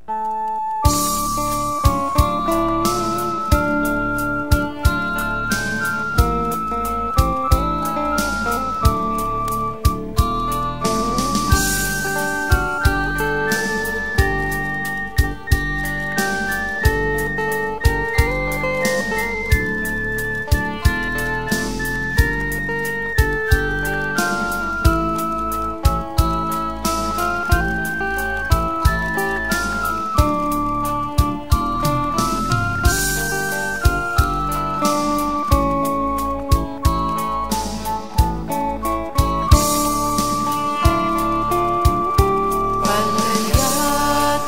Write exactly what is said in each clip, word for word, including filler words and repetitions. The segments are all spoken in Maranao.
Palaya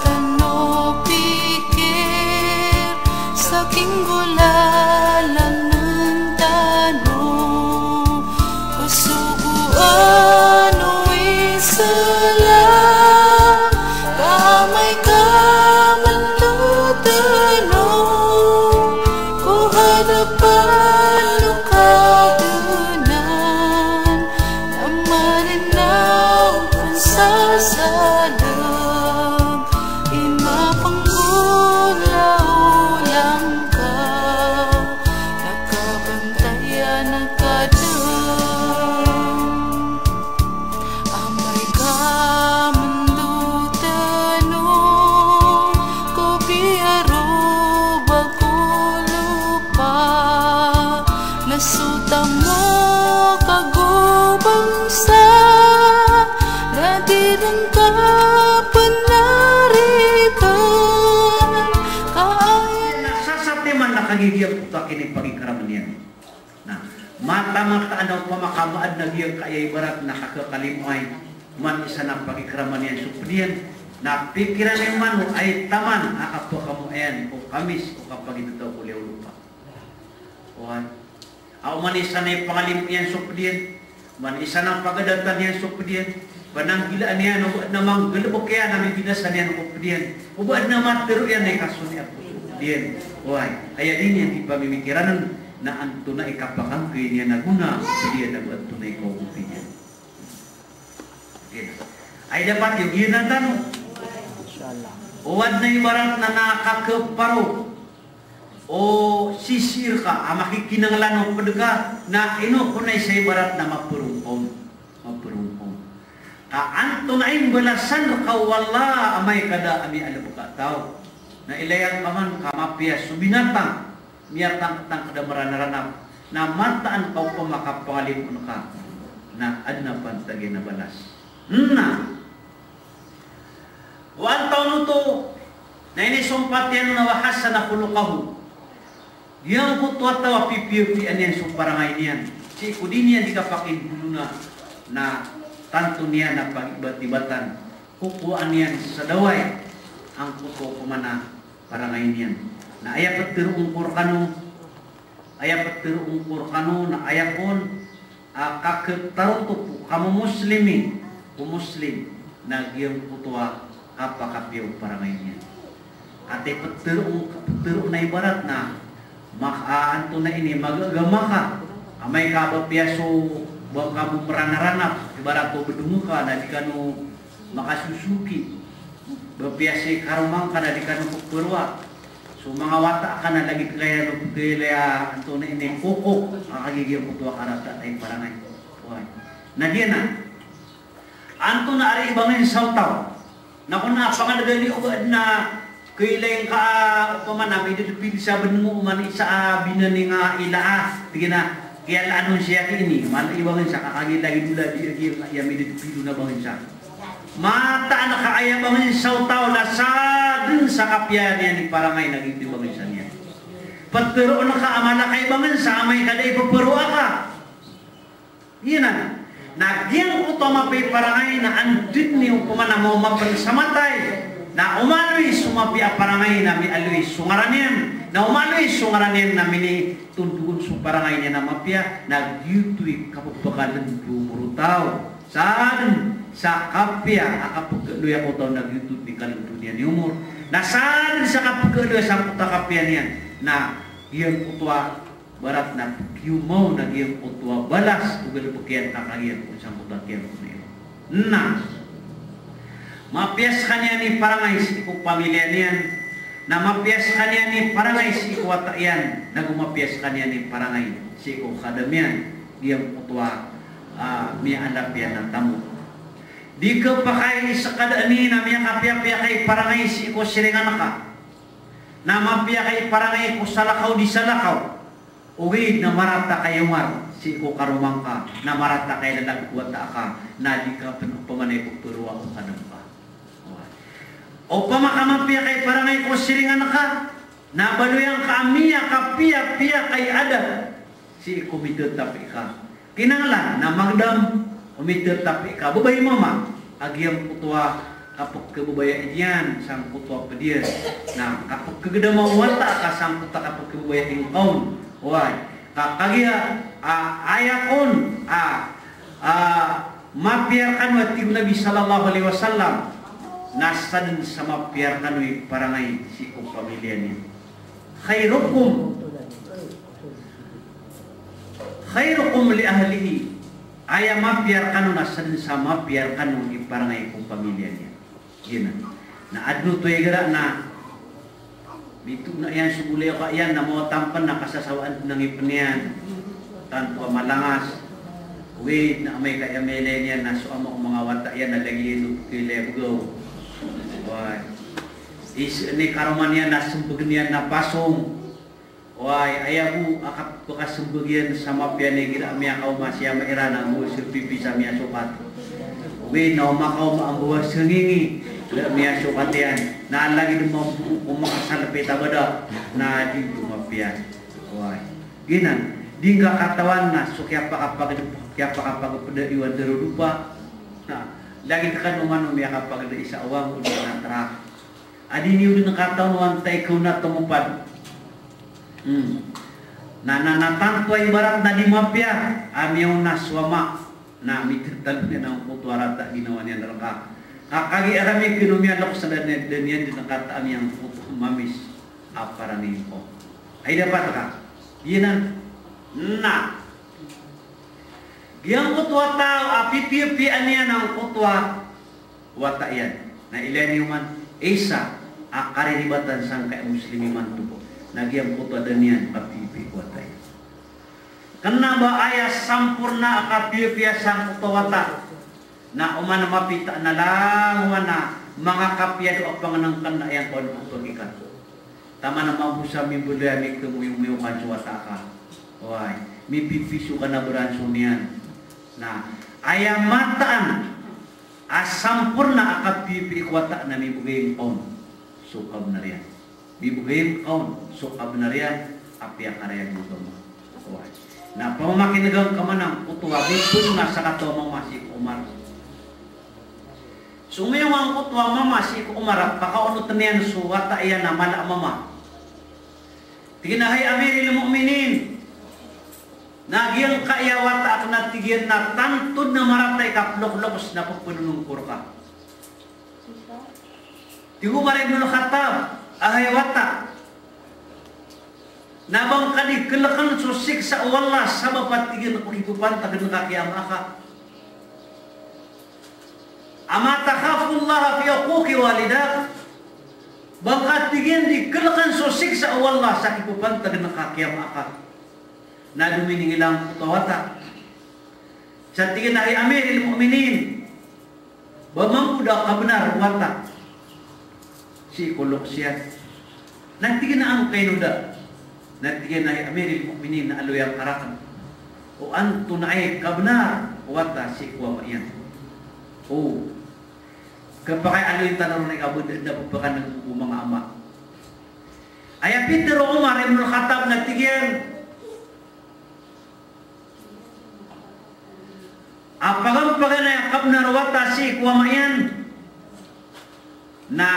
tano pikir sa kinggolalan tano, ko sogoan o Islam, ka amay ka mendod tano ko hadapan o Kadnan, na marinaw pen sa salem i mapenggolaola ngka, na kabantayan ka den. Amay ka mendod tano ko biyaro bago lopa, na so tamok ago bangsa na di den ka penarigan. Ka aya na sasatiman na kagiya giyoto a kinipakikraman iyan. Na mataan a opama ka maaden a giyangkaya ibarat na kakekalimoay, oman isa na pakikraman iyan so ped iyan, na pikiran iyan man o aya taman a kapakamoayan o kamis o kapagitataw ko liyawaw o lopa. Oway. A oman isa na ipangalimo iyan so ped iyan, oman isa na pagadatan iyan so ped iyan, pananggilaan iyan, o ba aden a manggalebek iyan a mibinasa niyan ko ped iyan, o ba aden a matero iyan a ikasonia ko so ped iyan. Oway, aya di niyan di pamimikiranen na antonaa i kapakangkay niyan a gona ko ped iyan ago antonaa i kaogopi niyan. Aya dapat iyo giyanan tano. Inshallah. O aden a ibarat na nakakeparo o sisir ka a makikinanglan o ped ka, na ino ko na isa ibarat na maperongkaw on. Maperongkaw on. Ka antonaa i mbalasan reka o Allah amay ka da a mialebek a taw? Na ilaya ngka man ka mapiya so binatang, miyatangketangked a meranaranap, na mataan ka opama ka pangalimoon ka, na aden a pantag iyan a balas. Na o antawaa oto, na inisompat iyan na wa hasana khuluqahu. Giyangkoto a taw a pipiyapiya niyan so parangay niyan sii ko di niyan di kapakindolona, na tanto niyan a pagibatibatan, kokowaan iyan sa daway angkoto opama na parangay niyan. Na aya peteroon ko rekano, aya peteroon ko rekano na aya kon a kaketaroto ko kamomoslimi ko Muslim na giyangkoto a kapakapiya o parangay niyan. Ati peteroon, peteroon a ibarat na mak-, a, antonaa ini, magagama ka. Amay ka ba piya so ba kamomeranaranap, ibarat o bedong ka na di kano makasosoki. Ba piya si karoma ngka na di kano peperoa. So manga wata ka na lagid ka iyan o pekilaya antonaa ini, kokok a kagiya giyangkoto a karata a iparangay. Oway. Na giyanan. Antonaa ari i bangensa o taw? Na kon a pangalegali o ba aden a kailay ngka a opama na midedepil sa benengo oman isa a binaning a ila a, tig iyan a kiyalaan on siya ki ini, mala i bangensa ka kagiya lagid o ladi a giya midedepil on a bangensa. Mataan ka aya bangensa o taw na saden sa kapiya niyan i parangay na giyoto i bangensa niyan. Peteroon ka a mala ka i bangensa amay ka da i peperoa ka. Giyanan. Na giyangkoto a mapiya i parangay na anda den i opama na maoma pen sa matay, na omaloy so mapiya a parangay na mialoy so ngaran iyan, na omaloy so ngaran iyan na minitondogon so parangay niyan a mapiya, na giyoto i kapepakalendo o umor o taw. Saden sa kapiya a kapekeloya ko taw na giyoto i kalendo niyan i umor. Na saden sa kapekeloya sangkoto a kapiya niyan na giyangkoto a ibarat na pekiyomaw na giyangkoto a balas o galebek iyan ka kagiya ko sangkoto a kiyangkoto iyan. Na Mapiya skaniyan i parangay sii ko pamilya niyan, na mapiya skaniyan i parangay sii ko wata iyan, nago mapiya skaniyan i parangay sii ko khadam iyan, giyangkoto a, ah, miyaadap iyan a tamok. Di ka pakay i skadaan i na miyakapiyapiya ka i parangay sii ko siringan ka. Na mapiya ka i parangay ko salakaw di salakaw. Ogaid na marata ka i Omar sii ko karoma ngka, na marata ka i lalag ko wata ka, na di ka pn opama na ipeperoa o khadam ka. Opama ka mapiya ka i parangay ko siringan ka, na baloy angka a miyakapiyapiya ka i adap sii ko mitatapi ka. Kinanglan na magdam o mitatapi ka, babay mama, a giyangkoto a kapkhababayai niyan sangkoto a pd iyan. Na kapkhagdama o wata ka sangkoto a kapkhababayai ngka on. Oway, ka kagiya, a, aya kon, a, a, mapiya rkano a tig o Nabi sallallahu alaihi wasallam, na sadn sa mapiya rkano i parangay sii ko pamilya niyan. Khairukum, khairukum li ahlihi. Aya mapiya rkano na sadn sa mapiya rkano i parangay ko pamilya niyan. Giyanan. Na adn oto a igira na mitona iyan so golayoka iyan na mawatampn na kasasawaan dn a ngipn iyan. Tanto a malangas. Ogaid na amay ka aya mailay niyan na so ama o manga wata iyan na lagid o pkhailay a bgaw. Oway. Isa i karoma niyan na smbag iyan na pasong. Oway, aya bo a kapkhasmbag iyan sa mapiya na igira a miyakaoma si ama iran a mbawas a pipi sa miyasokat. Ogaid na o makaoma a mbawas a ngingi, da miyasokat iyan. Na lagid mambo o makasalpit a badak, na di bo mapiya. Oway. Giyanan, di ngka katawan na so kiyapakapagd-, kiyapakapagpda i wan darodopa. Na lagid kano man o miyakapagd a isa a wang o di na trak. A di niyo dn katawan o antaa i kaona tomopad. Hmm. Na, na, na tanto a ibarat na di mapiya a miyaona so ama na mititalo niyan angkoto a rata a ginawa niyan rka. Ka kagiya ami kano miyalok sa da niyan, da niyan dn katawan a miyangkoto a mamis a parani ko. Ay dapat ka. Giyanan. Na giyangkoto a taw a pipiyapiyaan iyan angkoto a wata iyan. Na ilaya niyo man, isa a kariribatan sangkai a Muslim imanto bo na giyangkoto a da niyan kapipiya ko wata iyan. Kna ba aya samporna a kapiyapiya sangkoto a wata na oman a mapita na langowan a manga kapiya do a pangnngkn na aya ngka on a pagikal. Taman a mambo sa mimbaloy a mikhamoyomoyo ka so wata ka. Oway, mipipiso ka na branso niyan. Na aya mataan a samporna a kapipiya ko wata na mibgay ngka on so kabnar iyan. Mibgay ngka on so kabnar iyan a piyakarayag o agama. Oway. Na pamamakin'ga ngka man angkoto a bipon na sakataw a mama sii ko Omar. Somiyong angkoto a mama sii ko Omar a pakaonotn iyan so wata iyan a mala a mama. Tig iyan a, "Hay Amiril Mu'minin, na giyangkaya wata akn," a tig iyan, "na tanto dn a marata i kaplokloks na pphanonong ko rka." Tig o Omar ibn al-Khattab a, "Hay wata, na ba ngka di klkn so siksa o Allah sabap a," tig iyan, "ko kipapantagn ka ki ama aka? Ama takhafu Allah fi uquqi walidak? Ba ngka," tig iyan, "di klkn so siksa o Allah sa kipapantagn ka ki ama aka?" Na dominingil angkoto a wata. Sa tig iyan a, "Hay Amiril Mu'minin, ba mambo da kabnar o wata sii ko loks iyan?" Na tig iyan a, "Angkaino da?" Na tig iyan a, "Hay Amiril Mu'minin, na aloya ngka rakn o antonaa i kabnar o wata sii ko ama iyan." O, khapakay aloy tano ron i kabnar, da pphakn o manga ama. Aya pitharo o Omar ibn al-Khattab na tig iyan a pagampaganay a kabnar o wata sii ko ama iyan na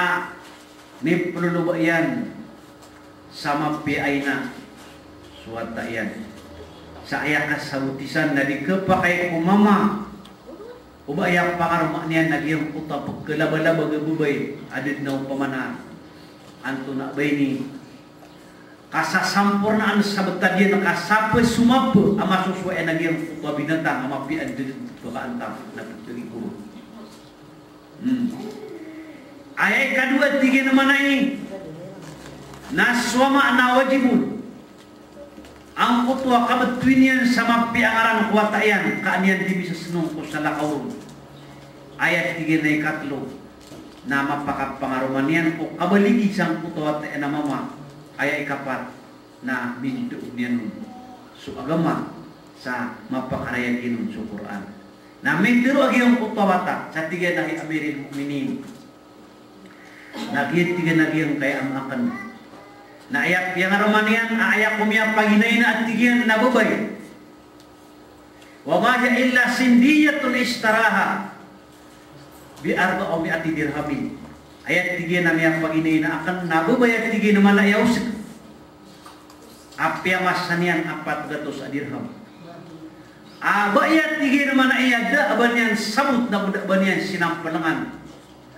miploloba iyan sa mapiya a ina so wata iyan. Sa aya kasaboti san na di khapakay ko mama o ba aya pangaroma niyan na giyangkoto a pkhlabalabag a babay a da dn a opama na antonaa ba ini kasasampornaan sa btad iyan, kasapsomap a masosowa iyan a giyangkoto a binatang a mapiya a da dn pkaantam na ptari ko ron. Hmm. Aya ikadowa, tig iyan a maana i, na so ama na wajib on angkoto a kabtowi niyan sa mapiya a ngaran ko wata iyan, ka an iyan di misasnong ko salakaw on. Aya tig iyan a ikatlo, na mapakapangaroma niyan ko kabaligi sangkoto a wata iyan a mama. Aya ikapat, na mindoon iyan on so agama sa mapakarayag iyan on so Qur'an. Na mitharo a giyangkoto a wata sa tig iyan a hay Amiril Mu'minin, na giya tig iyan a giyangkaya ama akn na aya piyangaroma niyan a aya ko miyapaginay na a tig iyan na babay. Wa ma hiya illa sindiyyatun ishtaraha bi arba'a mi'ati dirhamin. Aya tig iyan a miyapaginay na akn na babay a tig iyan a mala iya osg a piyamasa niyan apat gatos a dirham. A ba aya tig iyan a mala iya da a ba niyan sabot na da a ba niyan sinampalngan.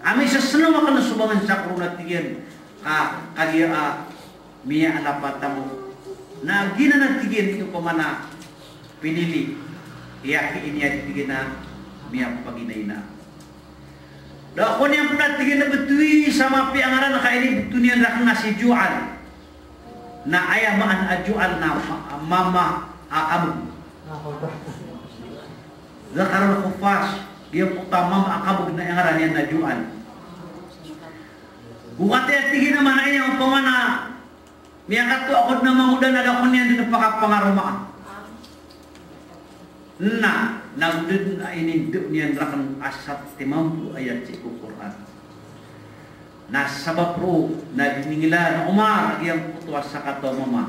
A misasnong akn so bangnsa ko ron a tig iyan ka kagiya a miyaalapa tamok. Na giyanan a tig iyan i opama na pinili, aya ki ini a tig iyan a miyapaginay na. Da ako niyan pn a tig iyan a btowi sa mapiya a ngaran ka inibto niyan rakn na si Ju'al. Na aya maana a Ju'al na ma-, mama a kabg. Dhakarul khuffas, giyangkoto a mama a kabg na aya ngaran iyan na Ju'al. Go kati a tig iyan a maana iyan opama na miyakatoa ako dn a mangoda na da ako niyan dn pakapangaromaa. Na, na go dn a inindao niyan rakn a satiman polo ayat sii ko Qur'an. Na sabap roo na diningila o Umar a giyangkoto a sakataw a mama.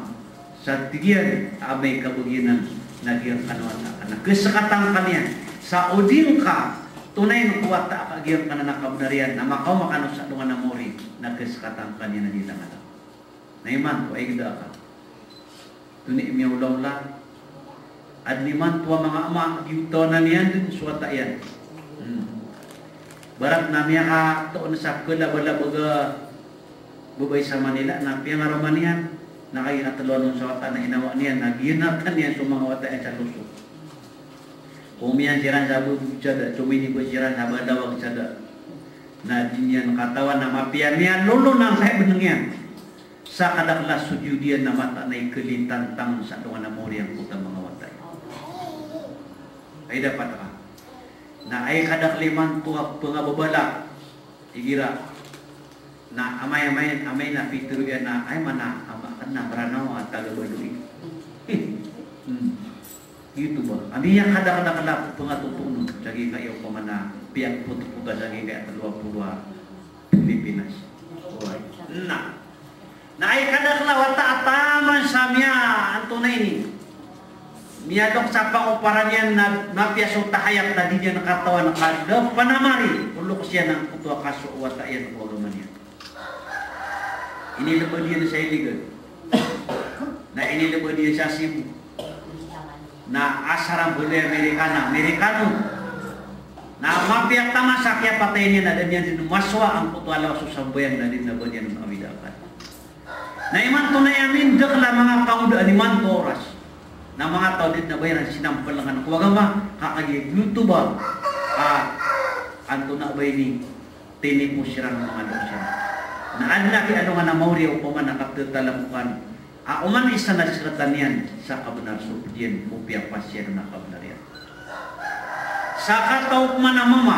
Sa tig iyan a amay ka ba giyanan na giyangkanan a wata ka na khasakatan ka niyan. Sa o di ngka tonayn ko wata ka a giyangkanan a kabnar iyan na makaoma kano sa alongan a mawri na khasakatan ka niyan a di langalang. Na imanto a igda ka. Tonaa i miyaolaola. Adn imanto a manga ama a giyotawan iyan dn so wata iyan. Hmm. Ibarat na miyakatoon sa kalabalabag a babay sa Manila na piyangaroma niyan. Na kagiya katlo anon sa wata na inawaan iyan, na giyanatan iyan so manga wata iyan sa loso. Komiyan siran sa babay sa da, kominiba siran sa balawag sa da. Na di niyan katawan na mapiya miyalolo na angkai a bnng iyan. Sa kadakl a sojod iyan na mataan a ikalintantang sa alongan a mawri angkoto a manga wata iyan. Ay dapat ka. Na aya kadakl imanto a pngababalak igira na amay, amay, amay na pitharo iyan na aya maana a ama akn na Mranaw a taga Baduy. Hmm. Giyoto ba. Aya kadakadakl a pngatotoon on sa giyangkaya opama na piyakpotpota sa giyangkaya tlo a polo a Pilipinas. Oway. Na. Na aya kadakl a wata a taman sa miya, antonaa ini, miyalok sa pangoparan iyan na mapiya so tahayap na di niyan katawan ka da panamari o loks iyan angkoto a kaso o wata iyan ko agama niyan. Inilbad iyan sa Iligan. Na inilbad iyan sa Cebu. Na asar a baloy a Amerikana, Amerikano. Na mapiya taman sa kiyapatay niyan na da niyan dn masowa angkoto a lawas o sambayang na di na ba niyan awida akal. Na imanto na aya mindakl a manga kangodaan imanto a oras na manga taw di na ba iran sinampalngan ko agama, ka kagiya giyoto ba a antonaa ba ini, tinipos iran o manga loks iran. Na adn a kiyaaloy a mawri a opama na katatalamokan a oman isa na sratan iyan sa kabnar so pd iyan o piyapas iyan on a kabnar iyan. Sakataw opama na mama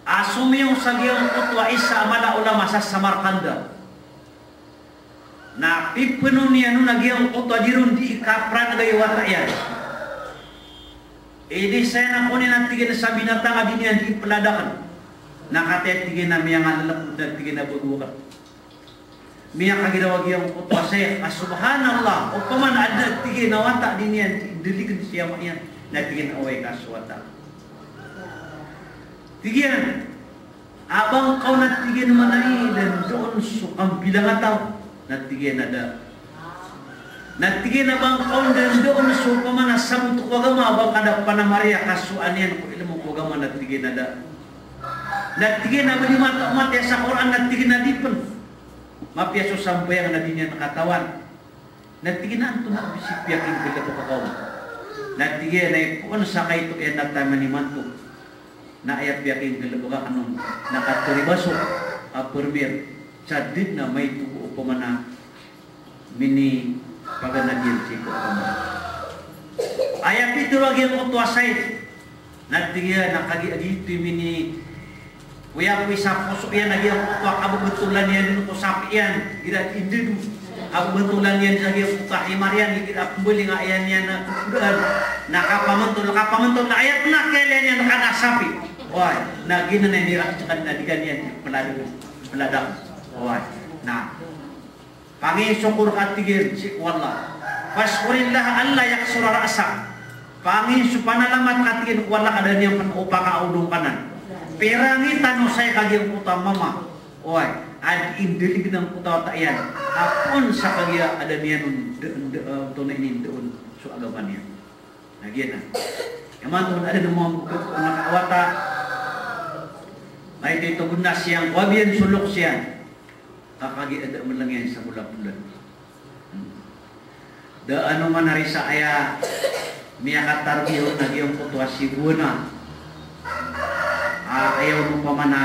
a somiyowa sa giyangkoto a isa a mala a ulama sa Samarkanda. Na pipeno niyan on a giyangkoto a di ron di ikaprangay o wata iyan. Idisaya na ko niyan a tig iyan sa binatang a di niyan di pladakn. Na katii a tig iyan a miyangalalak na tig iyan a bago akn. Miyakagiraw a giyangkoto a Sheikh a subhanallah, opama na adn a tig iyan a wata a di niyan di dlign si ama iyan. Na tig iyan a oway ka so wata. Tig iyan, a ba ngka on a tig iyan a maana i da ndoon so kambilang a taw? Na tig iyan a da. Na tig iyan a ba ngka on da ndoon so opama na sabot ko agama, a ba ngka da panamari a kasowa niyan ko ilmo ko agama? Na tig iyan a da. Na tig iyan a ba di mata-, matiya sa Qur'an? Na tig iyan a di pn. Mapiya so sambayang na di niyan katawan. Na tig iyan a antonaa bisi piyakinggolawla ko kakaoma? Na tig iyan a ipoon sa kaito iyan na taman imanto Na aya piyakinggalebek akn on na katharo i baso a permit sa da dn a maito ko opama na minipaganad iyan sii ko opama. Aya pitharo a giyangkoto a said na tig iyan a kagiya giyoto i mini, oya ko isa poso iyan a giyangkoto a kabebetolan iyan ko sapi iyan, igira di indado. Kabebetolan iyan sa giyangkoto a himar iyan, igira pembaling a aya niyan a kukudaan. Na kapamantol, kapamantol na aya pn a kiyailay niyan rka na sapi. Oway, na giyanan i inirak skaniyan na di kaniyan peladak, peladak. Oway, na panginsokor ka, tig iyan, sii ko Allah. Fashkurillaha alla yaksura ra'sak. Panginso, panalamat ka, tig iyan, ko Allah ka da niyan pn opaka a olo ngka nan. Pirangitan o saya ka giyangkoto a mama. Oway, a di indalig angkoto a wata iyan a poon sa kagiya a da niyan on, da, da, ah, antonaa ini, da on so agama niyan. Na giyanan. Imanto na adn a manga bokit o nakawata. Maito i togon na siyang ko abiyan so loks iyan. Ka kagiya da a meleng iyan sa bola-bolan. Hmm. Da a anoman a risa aya miyakatarbiya on a giyangkoto a siboona. Ah, aya on opama na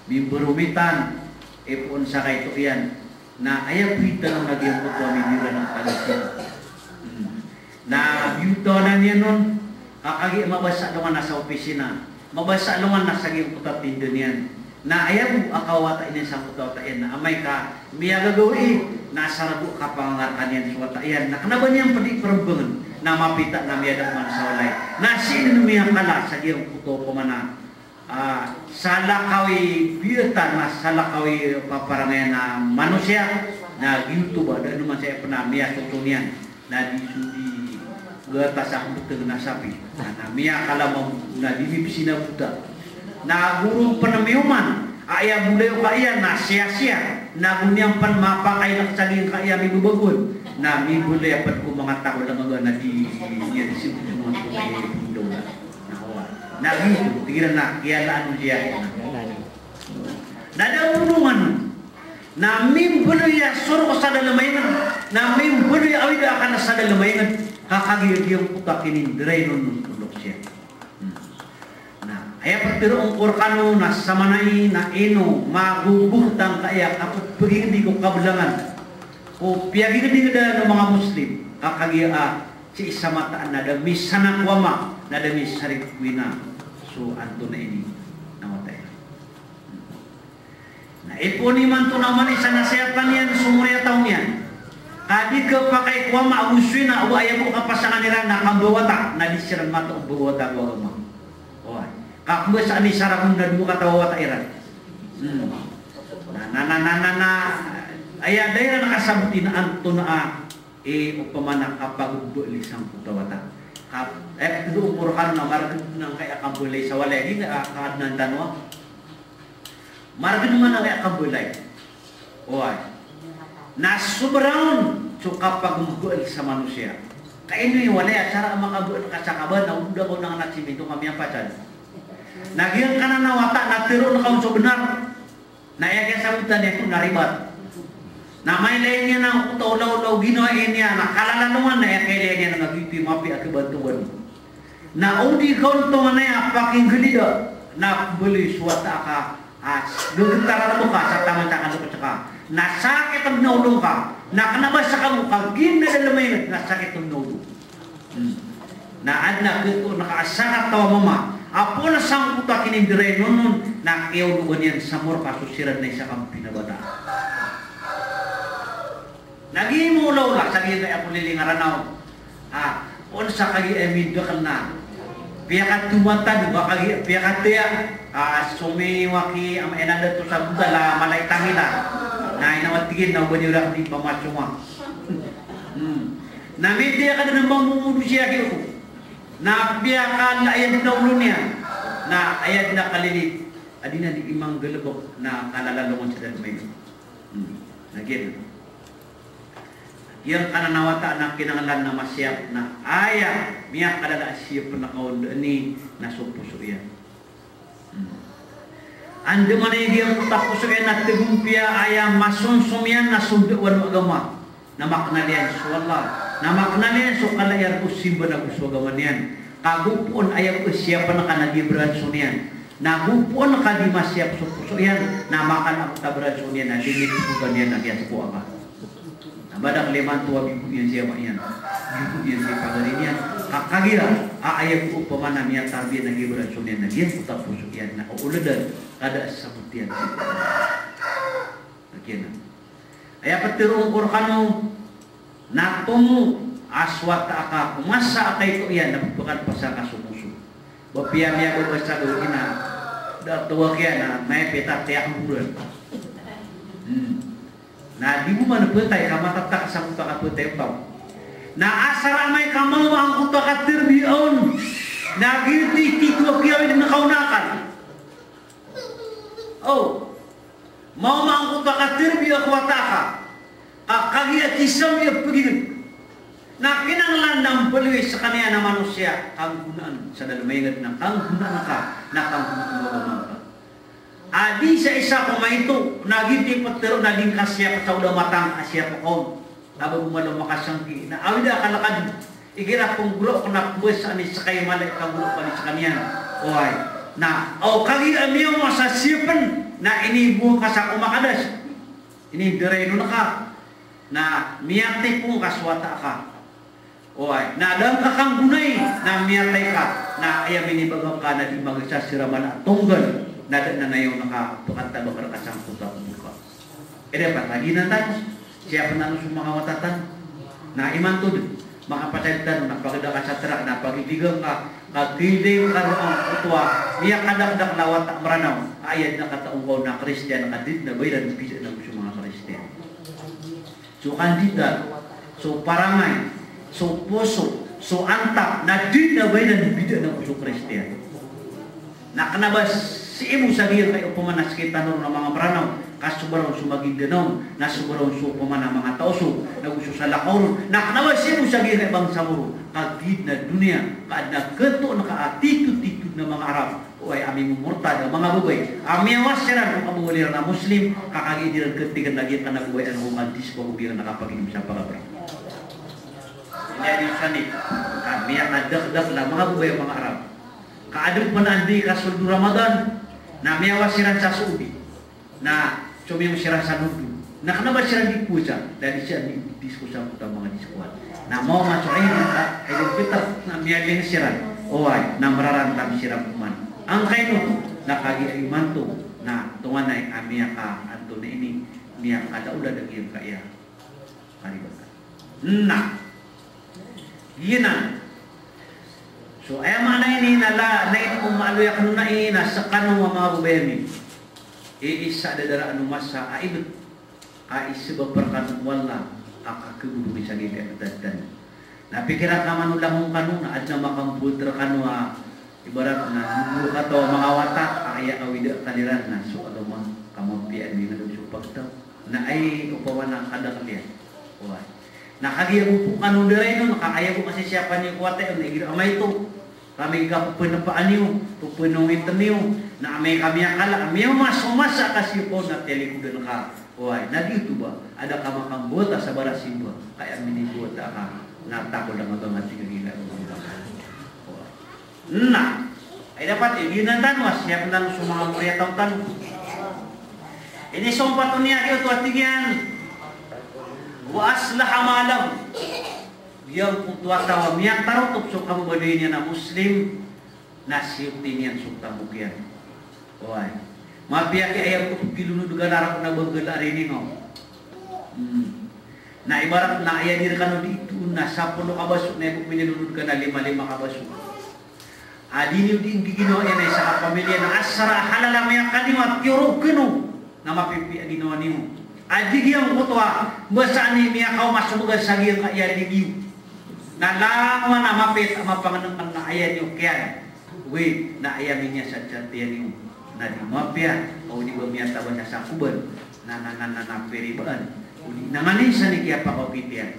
mimberomitan, ipoon sa kaito iyan. Na aya bo i tano na giyangkoto a mimira na kagiya. Hmm. Na biyotawan iyan on, ka kagiya mabasa alongan a sa opisina, mabasa alongan a sa giyangkoto a tinda niyan. Na aya bo a kawata iyan sangkoto a wata iyan, na amay ka miyagagawii, na asar bo a kapangangarka niyan so wata iyan. Na kena ba niyan ped i perembangen, na mapita na miyada man sa walay. Na sii den miyakala sa giyangkoto opama na Ah, salakaw i biyatan, na salakaw i paparangayan a manosiya, na giyoto ba, da anoman sa aya pn a miyasoto niyan, na di so di gatas a kembeteng na sapi. Na, na miyakala mambo, na di mipsinabota. Na ago ron pn miyoman, aya bolayoka iyan, na siyasiya, na ago niyan pn mapakailek sa giyangkaya mibabagoan, na mibolay a pd ko manga taw a langaga na di niyan di sibot so manga taw a langaga. Na oway. Na giyoto, tig iran na kiyalaan on siya. Na da a bolongan on. Na mimbaloy a sorok sa dalem a inged. Na mimbaloy a awid a akal sa dalem a inged. Ka kagiya giyangkoto a kininderay on on pondok siya. Hmm. Na aya petero on ko rekano na samanaya na ino magogoht angkaya a kapepegingedi ko kabelangan ko piyagingedingedan o manga Muslim. Ka kagiya a sii sa mataan na da misanak o ama, na da misarik o ina so antonaa ini na wata iran. Na ipoon imanto na oman i sa nasihatan iyan so moriyataw niyan. Ka di kepakay ko ama ago so ina, o aya bo kapasangan iran na kambawata, na di siran matao mbawata ko agama. Oway. Ka kembasaan i sarak on na di bo kataw a wata iran. Hmm. Na, na, na, na, na, na, aya da iran kasaboti na antonaa i opama na kapagembeli sangkoto a wata. Ka, eh, tig o Qur'an na margn angkaya kambalay sa walay, di na, ah, kaadnan tano a. Margn man angkaya kambalay. Oway. Na sobra on so kapagembel sa manosiya. Ka ino i walay a sara a makabel ka sa kaban, na oda ko nang na siminto kami a pasan. Na giyangkanan a wata na teroon ka on so benar. Na aya kiyasabotan iyan na ribat. Na mailay niyan angkoto a olaola o ginawa iyan na kalalalongan, na aya kiyailay niyan na giyoto i mapiya a kebantogan. Na o di ka ontongan aya pakinggelida, na baloy so wata ka, ah, gegetar a rebo ka sa taman sa kandok seka. Na sakit a binaolong ka, na kena ba sa kabo ka gina dalem a inged, na sakit a binaolong. Hmm. Na adn a gioto na kaasar a taw a mama a poon sangkoto a kininderay on on na kiyaologan iyan sa morka so siran na isa ka mpinabata. Na giya i maolaola sa giyangkaya poliling a Ranaw. Ah, poon sa kagiya i mindekel na piyakatomatan, ba kagiya piyakataya, ah, somiwaki ama ina dato sa bugal a mala i tangila. Na inawat tig iyan na oba niyo rakn di pamasonga. Hmm. Na midi a kadn a mambo modo siya kiyo. Na piyakala iyan dn a olo niyan. Na aya dn a kalilid a di niyan di imanggalebek na kalalalongan sa dalem a inged. Hmm. Na giyanan. Giyangkanan a wata na kinanglan na masiyap na aya miyakalala a siyap na kaonda ini na so poso iyan. Hmm. Andamanaya giyangkoto a poso iyan na tegompiya aya masomsom iyan na so ndawan o agama. Na makenal iyan so Allah. Na makenal iyan so kala iyan ko simba na go so agama niyan. Kagopoon aya bo siyapn ka na di branso niyan. Na gopoon ka di masiyap so poso iyan, na makanap ta branso niyan, na di niyan poso niyan na giya soko aka. Na madakl imanto a bigo iyan si ama iyan, bigo iyan si pagari niyan. Ka kagiya a aya bo opama na miyatarbiya na giya branso niyan, na giya soko poso iyan, na ooladan ka da a sabot iyan si Agiya na aya ptharoon ko rkano, na tomo a so wata aka ko masa a kaito iyan na pphakadpasa ka so moso. Ba piya miyababasa gawii na da a tawag iyan na may pita tiyak buran. Hmm. Na di bo man phatay ka matatak sa mota ka phatay o taw. Na asar amay ka mama angkoto a katarbiya on, na giyoto i titho a kiyawid na kaonakan. O, mawma angkoto a katarbiya ko wata aka, ka kagiya kisam iyan pagingd. Na kinanglan na mbaloy skaniyan a manosiya, kanggonaan sa dalm a ingd na kanggonaan ka, na kanggonaan o agama ngka. A di sa isa ko maito, na giyoto i ptharoon na di ngka siyap sa oda matang a siyap kaon. Aba bo malo makasangki, na awida a kalakad. Igira pnggolaw ko na pmbasa ani skaya mala i kagolaw ko ani skaniyan. Oway. Na, o kagiya a miyawma sa siyapn, na inibong ka sa komakadas. Inidarayn on ka. Na miyatipon ka so wata aka. Oway. Na da ngka kanggonay, na miyatay ka. Na aya minibaga ka na di magasa siran mala a tonggal. Na da na nayaw na ka pkhantabang rka sangkoto a kobor ka. Aya dapat a giyanan tano, siyapn tano so manga wata tano. Na imanto dn, makapatay tano na pagda ka sa trak na pagidigan ka, ka giyanan ka roo angkoto a miyakadakdakl a wata a Mranaw, a aya dn a kataw ngka on na Kristiyan ka di dn a ba iran bidaan ago so manga Kristiyan. So kandidad, so parangay, so poso, so antap, na di dn a ba iran bidaan ago so Kristiyan. Na kna ba sii bo sa giyangkai opama na sktano ron a manga Mranaw, ka soba ron so Maguindanao, na soba ron so opama na manga Tausug, na go so salakaw ron, na kna ba sii bo sa giyangkai bangsa bo ron, ka giya dn a doniya, ka adn a katoon ka a titotito dn a manga Arab, oway, a mimomortad a manga babay, a miyawa siran o kababaloy iran a Muslim, ka kagiya di ran katigan lagid a kna ba aya na go kandisko ago giyangkai a kapaginom sa pagabra. Aya di sani, ka miyakadakdakl a manga babay a manga Arab. Ka adn pn a anda i kasold o Ramadan, na miyawa siran sa Saudi. Na somiyong siran sa London. Na kna ba siran di powasa, da di siran di disko sangkoto a manga diskoan. Na mawma so Eid, Eid al-Fitr, na miyaling siran. Oway, na mrarantap siran pman. Angkaino oto, na kagiya imanto, na tonganay a miyakaantonaa ini, miyakadaolad a giyangkaya karibatan. Na giyanan. So aya maana ini na la, na ino maaloy akn on na ina skano a manga babay ami. Iisa a dadaraan o masa a ibt a isbap rkano o Allah a kakhabodong i sa giyangkai a btad tano. Na pikiran ka man o langon kano na adn a makambowat rkano a ibarat na nonggol kataw a manga wata a aya awida a kaliran na so agama ka mapiya a di nggalbk so pagtaw. Na aya opama na kadakl iyan. Oway. Na kagiya bo pn kano darayn on, ka aya bo kasisiyapan iyo ko wata iyan, na igira a maito. Ka amay ka pphanpaan iyo, pphanongitn iyo, na amay ka miyakala, amay mas, mas a kasiyap on na tilikodan ka. Oway, na giyoto ba, adn a kamakambowat a sabara simba, ka aya minibowat a ka, na takol a mabanga tig a gila. Oway. Na, ay dapat, eh, giyanan tano a siyapn tano so manga moriyataw tano. Inisompat on iyan giyoto a tig iyan, wa aslaha malahu. Giyangkoto a taw a miyatarotop so kababaloy niyan a Muslim, na siyoti niyan so tamok iyan. Oway. Mapiya ki aya ko kilonod ka na rap na banggal a riningaw. Hmm. Na ibarat na aya di rkano di itoon na sapolo ka baso, na aya bo minilonod ka na lima-lima ka baso. A di niyo di nggiginawa iyan a isa ka pamilya na asar a halal a miyakaniyo a tiyorog kano na mapipiya a ginawa niyo. A di giyangkoto a mbasaan i miyakaoma so baga sa giyangkaya di giyo. Na langon a mapit a mapangnngkn na aya niyo kiyan. Wi, na aya miniyasatsat iyan iyo na di mapiya, o di ba miyatabas a sakoban, na, na, na, na, na piribaan. O di na nganin sa di kiyapakaokit iyan.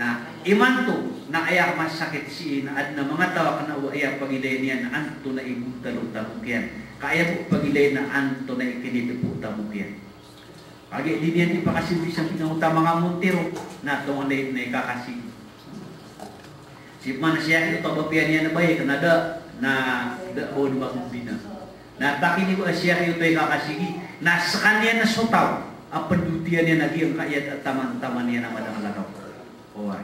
Na imanto, na aya masakit sii na adn a manga taw a kna o aya pagilayn iyan na antonaa i bontal o tamok iyan. Ka aya bo pagilayn na antonaa i kinidpo o tamok iyan. Kagiya di niyan di pakasibisang ginawa ta manga Montero, na tonganay na ikakasi. Sii pman a siyaki oto a ba piya niyan a ba aya kna da, na da ba on ba mbina. Na takini ba a siyaki oto i kakasigi, na skaniyan so taw a pndotiyan iyan a giyangkaya taman-taman iyan a mada a lakaw. Oway.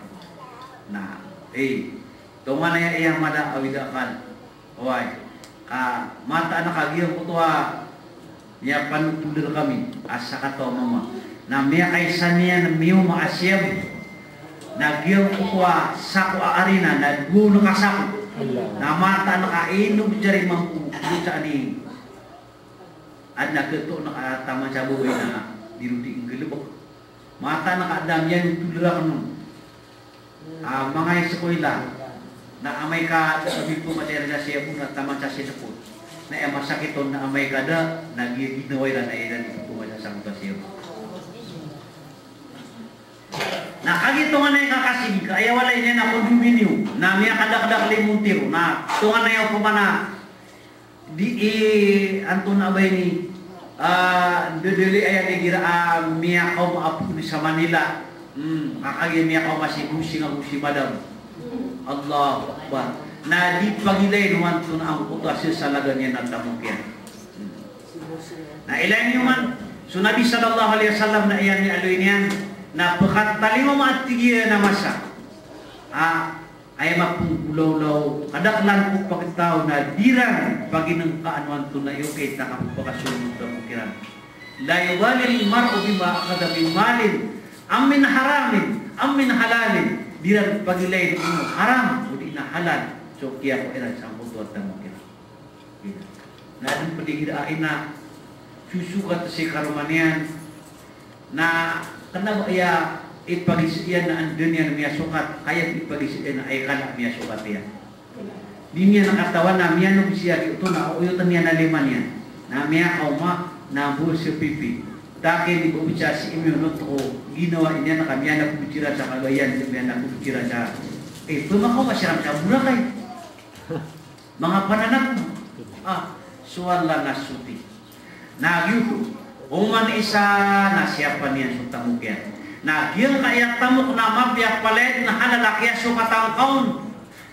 Na, eh, tonganay a iya mada a wida akal. Oway, ka mataan ka giyangkoto a miyapanothol rkami a sakataw a mama na miyakaisa niyan a miyoma a siyabo, na giyangkoto a sako a arina na dowa on ka sako. Allah. Na mataan ka ino btiyari mambo, btiyari adn a kto na ka taman sa babay na di ron di nggalbk. Mataan ka da miyanothol rakn on a manga iskola, na amay ka da a mipoma sa iran sa siyabo na taman sa siyabo. Na aya masakit on na amay ka da, na giya ginawa iran na iran di mipoma sa sangkoto a siyabo. Na kagiya tonganay a kakasigi, ka aya walay niyan a condominium, na miyakadakdakl i Montero, na tonganay a opama na di i antonaa ba ini, ah, ndodoli aya di gira a miyakaoma a poon sa Manila. Hmm, ka kagiya miyakaoma si bosing ago si madam. Allahu Akbar. Na di pagilayn o antonaa angkoto a sasalagan iyan a tamok iyan. Hmm. Na ilay niyo man, so Nabi sallallahu alaihi wasallam na aya miyaaloy niyan, na pkatalingoma a tig iyan a masa. Ah, Aya mapnggolawlaw, kadaklan ko pagtaw na di ran paginngkaan o antonaa i okit a kapphakasold o tamok iran. La yubalil mar'u bima akhadha min malin, am min haramin, am min halalin. Di ran pagilayn o haram, odi na halal, so kiyakowa iran sangkoto a tamok iran. Na adn pd i gira a ina sosokat si karoma niyan, na kna ba aya ipagizaan iyan na anda niyan miyasokat, ka aya ipagizaan iyan na aya kala a miyasokat iyan. Di niyan katawan na miyanog siya giyoto na oyotn iyan a lima niyan. Na miyakaoma na bo sa pipi. Takini bo bisa si imiyonot ko ginawa niyan ka miyanakobot siran sa kaloyan, miyanakobot siran sa, eh, pmakaoma siran sa Boracay. Manga pananakot. Ah, so Allah na soti. Na giyoto, oman isa na siyapa niyan so tamok iyan. Na giyangkaya tamok na mapiya palaya na halal a kiyasokat angka on.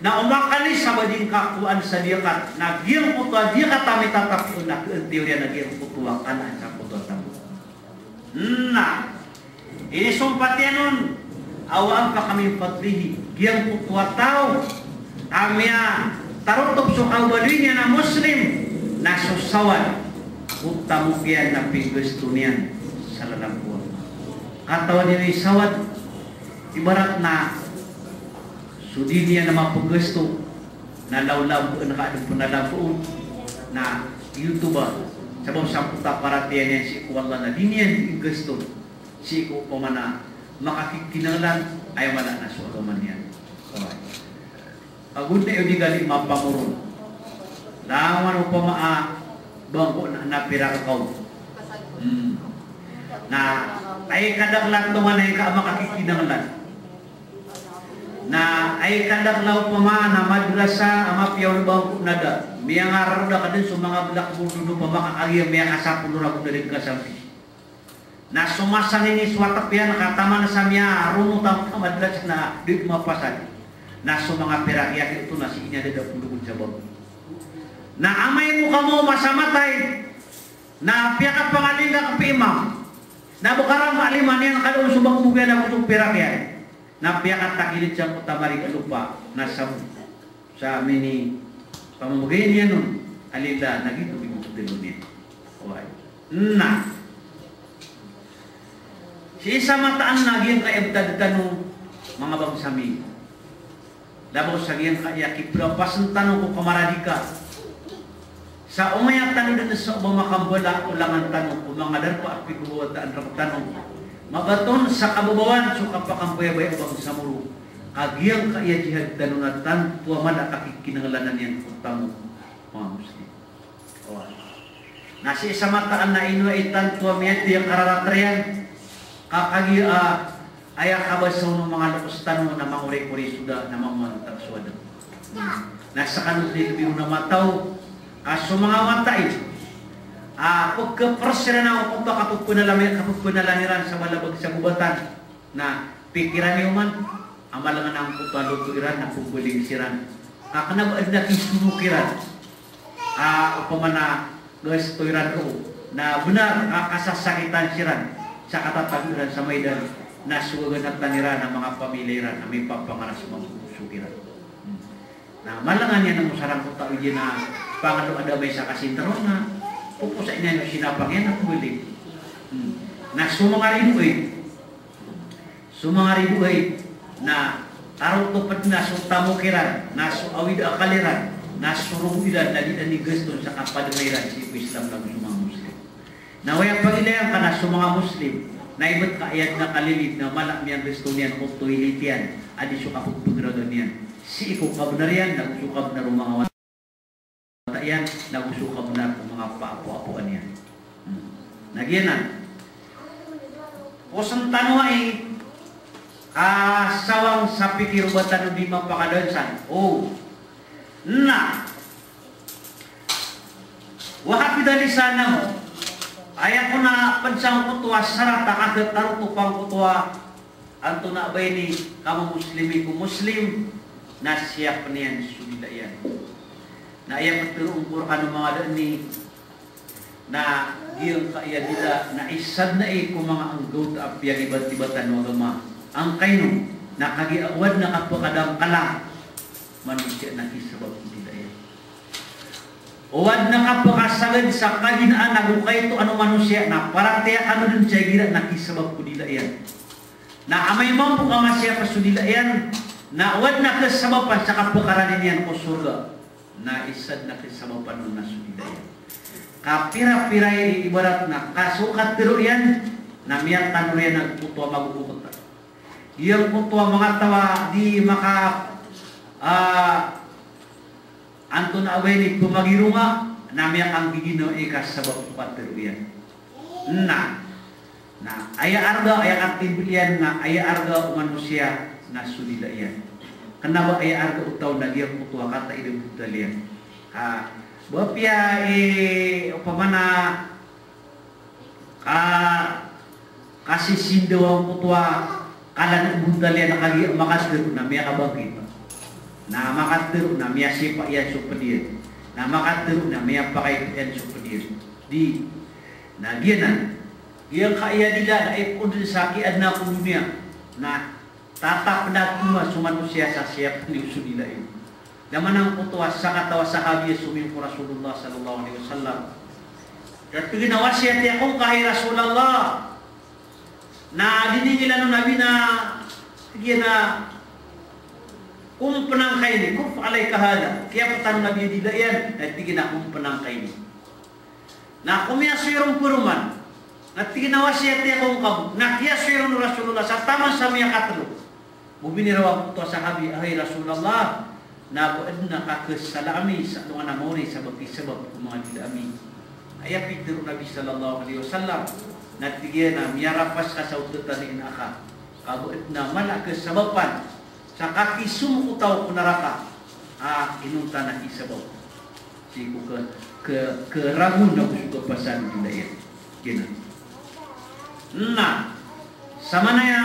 Na o makalis a ba di ngka kowaan sa diyakat. Na giyangkoto a diyakat a mitatap on na khaantiyo riyan na giyangkoto a kanaan sangkoto a tamok. Na inisompat iyan on, aw anfaqa min fadlihi, giyangkoto a taw a miyatarotop so kabaloy niyan a Muslim, na so sawad o tamok iyan na pinggasto niyan sa lalan ko Allah. Katawan iyo i sawad, ibarat na so di niyan a mapgasto, na lawlaw na ka adn pn a lawlaw, na giyoto ba, sabap sangkoto a paratiyaya niyan sii ko Allah na di niyan di gasto sii ko opama na makakikinanglan, aya mala na so agama niyan. Oway. Ago di iyo di gali mapamoron. Langon opama a bangko na, na pira ka kaw. Hmm. Na aya kadaklan tonganay ka a makakikinanglan. Na aya kadaklan opama na madrasa a mapiya on bangko na da. Miyangararo da ka dn so manga blackboard on opama ka kagiya miyakasapolo ragon da dn kasambi. Na so masa ini so atp iyan ka taman sa miyaronot a madrasa na di mapasad. Na so manga pirak iyan oto na sii niyan da da polo on sa bangko. Na amay ko kamo masa matay, na piyakapangalingka ko pimam. Na bo karama lima niyan ka da on so bangko iyan ago so pirak iyan. Na piyakatakilid sa ko tamari ka lopa, na sa, sa mini pamamagay niyan on, alila na giyoto, giyoto telo niyan. Oway. Na sii sa mataan na giyangkaya btad tano, manga bangsa mi. Labaw sa giyangkaya kiprapasn tano ko kamaradika. Sa omaya tano dn sa o ba makambala o langan tano ko manga darpa a pigowataan rktano. Mabaton sa kababawan so kapakambayabaya o bangsa Moro. Ka giyangkaya jihad tano na tanto a mala a kakikinanglanan iyan ko tamok, manga Muslim. Oway. Na sii sa mataan na ino i tanto a miyathay a kararatriyan. Ka kagiya, ah, aya kabasa on o manga loks tano na mangorikori so da na mamantag so adn. Na skano dn i lbi ron a mataw, ka so manga mata i, ah, pkhaprsiran a oto a kapphanalan, kapphanalan iran sa balabag sa gobatan. Na pikiran iyo man. a malangan angkoto a loto iran na pembaling siran. Ka kena ba aden a kisomok iran a opama na gasto iran roo na benar a kasasakitan siran sa katatago iran sa Maidan, na so gaganatan iran a manga pamilya iran na mipapangaras mambo so kiran. Hmm. Na malangan iyan a mosarang ko taw iyan a pangaloan a damay sa kasinteron na poposain iyan o sinapang iyan a pembaling. Hmm. Na so manga ridoay, so manga ridoay na tarotop den a so tamok iran, na so awid a akal iran, na so rogo iran na di den igaston sa kapadengay iran sii ko Islam nago so manga Muslim. Na aya pagilayan ka na so manga Muslim na ibt ka aya den a kalilid na mala a miyanggasto niyan ko toilet iyan a di so kapegpegragan iyan sii ko kabenar iyan nago so kabenar o manga wata iyan nago so kabenar o manga paapoapoan iyan. Hmm. Na giyanan. Posen tano ai a sawang sa pikir o ba tano di mapakadaon san. O. Na. Wa hafidha lisanahu. Aya kon a ped sangkoto a sarat a katharo to pangkoto a antonaa ba ini kamamuslimi ko Muslim na siyapen iyan so dila iyan. Na aya petero o Qur'an o manga da ini na giyangkaya dila na isa den ai ko manga anggawta a piyagibatibatn o agama. Angkaino na kagiya o aden a kapekadangkala manosiya na kisabap ko dila iyan. O aden a kapekasagad sa kaginaan ago kaitoan o manosiya na paratiyaya kano den sa igira na kisabap ko dila iyan. Na amay mambo ka masiyapa so dila iyan, na o aden a kasabapan sa kapekarani niyan ko sorga, na isa den a kasabapan on na so dila iyan. Kapirapira i ibarat na ka so katero iyan na miyatanor iyan ago koto a magogogot. Giyangkoto a manga taw a di maka, ah, antonaa ba ini pemagironga na miyakanggiginawa i kasabap ko katero iyan. Na, na aya arga, aya katimbel iyan na aya arga o manosiya na so dila iyan. Kena ba aya arga o taw na giyangkoto a kataid a bontal iyan. Ka, ba piya i, opama na, ka, kasisindaw angkoto a kalan o bontal iyan a kagiya makatero na miyakabangkit. Na makatero na miyasipa iyan so ped iyan. Na makatero na miyapakaito iyan so ped iyan. Di, na giyanan. Giyangkaya dila na ipoon den sa kiyaadna ko doniya. Na tatap na toma so manosiya sa siyap niyo so dila iyan. Da man angkoto a sakataw a sahabi a somiyong ko Rasulullah sallallahu alaihi wasallam. Ka tig iyan a wasiyati ako ngka hay Rasulullah. Na diningilan o Nabi na, tig iyan a, kompen angka ini, kuf alayka hadha. Kiyapetan o Nabi a dila iyan, na tig iyan a kompen angka ini. Na komiyasoy ron paroman. Na tig iyan a wasiyati ako ngka bo. Na kiyasoy ron o Rasulullah sa taman sa miyakatelo. Go biniraw angkoto a sahabi a, hay Rasulullah, na ba aden a kakesala ami sa alongan a maori sa ba kisabap ko manga dila ami. Aya pitero o Nabi sallallahu alaihi wasallam, na tig iyan a miyarapas ka sa otetan i ina aka. Ka ba aden a mala a kesabapan sa kakisomok o taw ko naraka a inonta na kisabap sii ko ke, ke, keragon ago so kapasad o dila iyan. Giyanan. Na, samanaya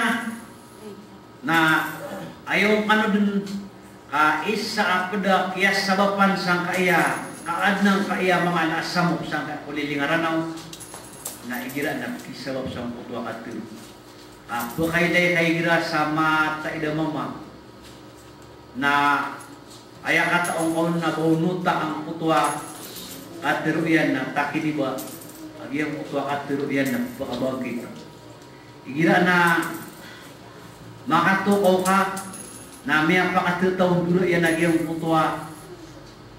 na aya on kano den ka isa a ped a kiyasabapan sangkaya, ka aden angkaya manga ala a samok sangkaya ko liling a Ranaw, na igira na kisabap sangkoto a katero. Ka pekailay ka igira sa mataid a mama. Na aya kataw on na ba onota angkoto a katero iyan na takiniba. Kagiya angkoto a katero iyan na pekabangkit. Igira na makatokaw ka, na miyapakatetaw on dora iyan a giyangkoto a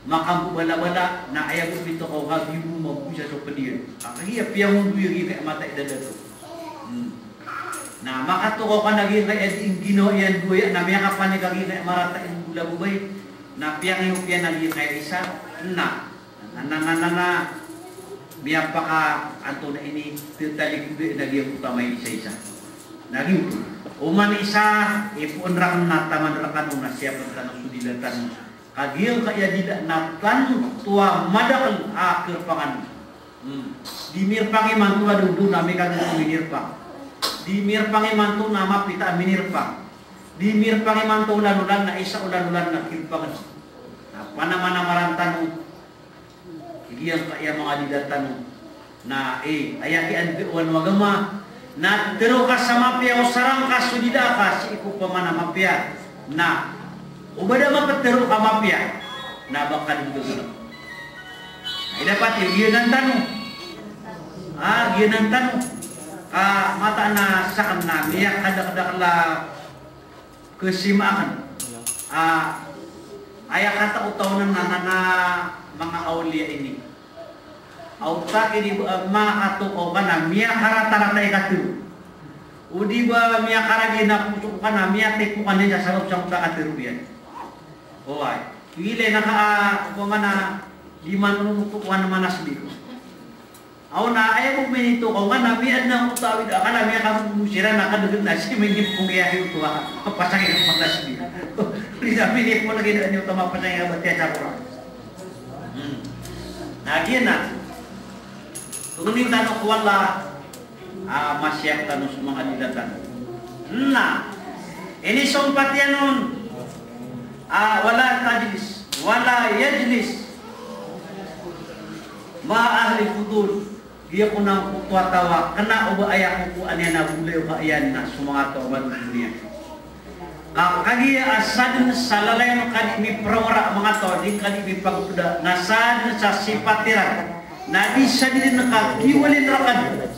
makambobalabala, na aya bo pitokaw ka, giyoto mambo isa so ped iyan. Ka kagiya piyangondoy a giyangkaya mataid a dato. Hmm. Na makatokaw ka na giyangkaya di ingginawa iyan doya, na miyakapanik a giyangkaya marata i mbola babay, na piyangihop iyan a giyangkaya isa, na Na, na, na, na, na. Miyapaka, antonaa ini, tetalikod na giyangkoto a maisaisa. Na giyoto. Oman isa, ipoon raken na taman rekano na siyapen tano so dila tano. Ka giyangkaya dila na tanto a madakel a kerpangan. Hmm. Di mirpang imanto a dodo na mikadodo minirpang. Di mirpang imanto na mapita a minirpang. Di mirpang imanto olan-olan na isa olan-olan na kirpang. Na panamanamaran tano. Giyangkaya manga dila tano. Na, eh, aya kiyandaowan o agama. Na tero ka sa mapiya o sarang ka so dila ka sii ko pamana mapiya. Na, o ba da mapetero ka mapiya. Na ba ka di gagana. Na, ida pati, giyanan tano. Ah, giyanan tano. Ka mataan a saken na, miyakadakdakl a Kesimaan. Ah, aya kata o taw na, na, na, na manga awliya ini. Aw taki di ba, ah, makatokaw ka na, miyakarata-rata i katero. O di ba miyakaragi na puso ka na, miyatipo ka na sa sabap sa katero iyan. Oway. Gilay na ka, ah, opama na, di man oto ko an manas di ko. Aw na, aya bo minitokaw nga na, miyaadn a mutawid a kala, miyakamusiran a kadegen na si minipong iya oto a mapasang iya patas di. Di na minipong lagi na niyo oto a mapasang iya batiya sa Quran. Hmm. Na, giyanan. Paguni tano ko Allah, ah, masiyap tano so manga dila tano. Na, inisompati anon, ah, wala tajlis, wala yajlis. Ma'a ahli fudul, giya ko nangkoto a taw a kena o ba aya kokowan iyan a boleh o ba iyan na so manga taw a madodoniya. Ka kagiya a sadn sa lalayon ka di miperawara a manga taw a di ka di mipagpeda, na sadn sa sipat iran, na di sadn ka kiwalin rakad.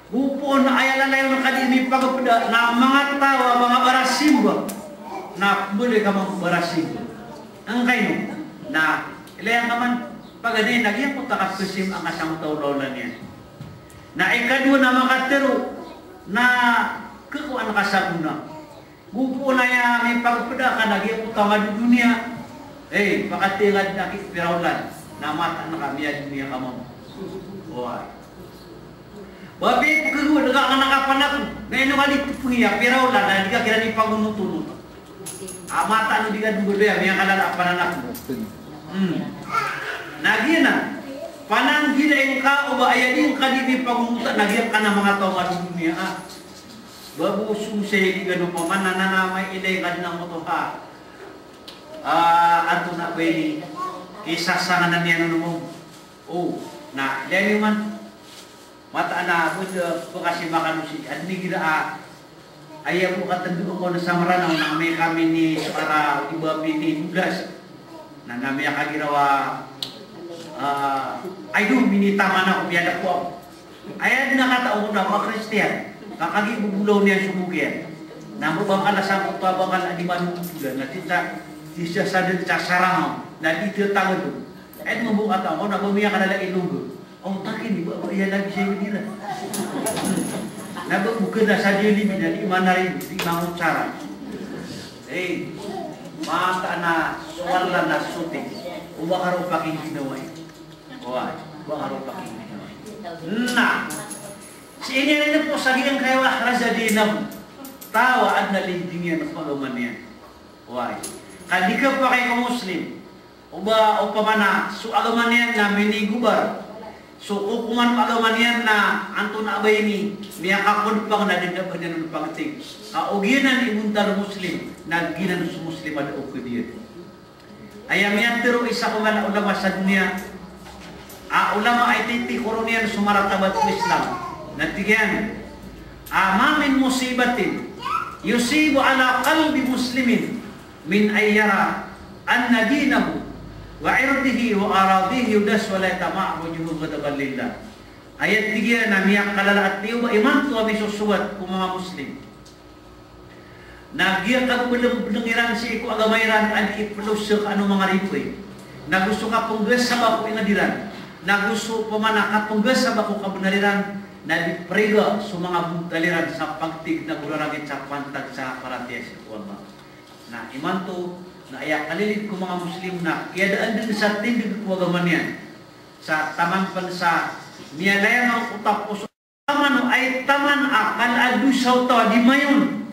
Go poon a aya lalayon ka di mipagpeda na manga taw a manga barasimba, na boleh ka mambo barasimba. Angkaino? Na, ilaya ngka man, paganay na giya ko ta ka pesim angka sangkoto a olaola niyan. Na ikadowa na makatero, na kekowan ka sa gona. Go poon a aya mipagpeda ka na giya ko ta madodoniya. Eh, pakatingad na ki piraolan. Na mataan ka miyadoniya ka mambo. Oway. Ba pi ko kego, da ka ngka na kapanakod. Na ino ka di tepeng iya piraolan, na di ka kiran ipagonot-onot. A mataan o di ka dowa doya, miyakalala a pananakod. Hmm. Na giyanan, pananggilai ngka o ba aya di ngka di mipagonot, na giya ka na manga taw a madodoniya. Ba bo so sii di gano paman na nanamay ilay ka di na moto ha. Ah, antonaa ba ini? Kisasanganan iyan on mo. O, na, ilay niyo man. Mataan a bo, eh, pekasimakan o sii. Adn igira a, aya bo katendoon ko na sa Meranaw na amay ka mini so ara o di ba mini dolas. Na, na miyakagiraw a, ah, ay do, mini taman ako, miyada ko ako. Aya dn a katao ko na ba Kristiyan. Ka kagiya bo bolawan iyan so bok iyan. Na bo bangkal a sangkoto a bangkal a di man bobolan. Na di ta, di sa sadn sa sarang. Na di ta tanged. Aya dn a bo katao ko na ba miyakalala i log. Aw, taki ni ba, ba iya lagi sa ibira. Na ba bokon na sa di limin, na di manari, di mangotsara. Eh, mataan a so Allah na soting. O ba ka ro pakingginawa. Oway, ba ka ro pakingginawa. Na, sii niyan inipoon sa giyangkaya wa ahraza dinahu. Taw a adn a linding iyan ko agama niyan. Oway. Ka di ka pakay ko Muslim. O ba, opama na, so agama niyan na minigobar. So kokoman o agama niyan na antonaa ba ini, miyakakodpang na di da ba niyan on pagtig. Ka o giyanan i bontal o Muslim, na giyanan so Muslim a da o kediyan. Aya miyatharo o isa ko mala a ulama sa doniya, a ulama a ititikoron iyan so maratabat o Islam. Na tig iyan, a, "Ma min musibatin yusibu ala qalbi muslimin min an yara anna dinahu wa irdihi wa aradihi yudas wa la yatma'u wujuhu ghadaban lillah." Aya tig iyan a miyakalala a tiyoba imanto a misosogat ko manga Muslim. Na giya kagbelengbelengan iran sii ko agama iran a di ipelosek ano manga ridoay. Na go so kapenggasaba ko inged iran. Na go so pamana kapenggasaba ko kabenar iran. Na di periga so manga bontal iran sa pagtig na go rarangit sa pantag sa paratiyaya sii ko Allah. Na imanto, na aya kalilid ko manga Muslim na kiyadaan den sa tindeg ko agama niyan. Sa taman pen sa miyalayaman ko taposo. Taman o ay taman a kala a dosa o taw a di mayon.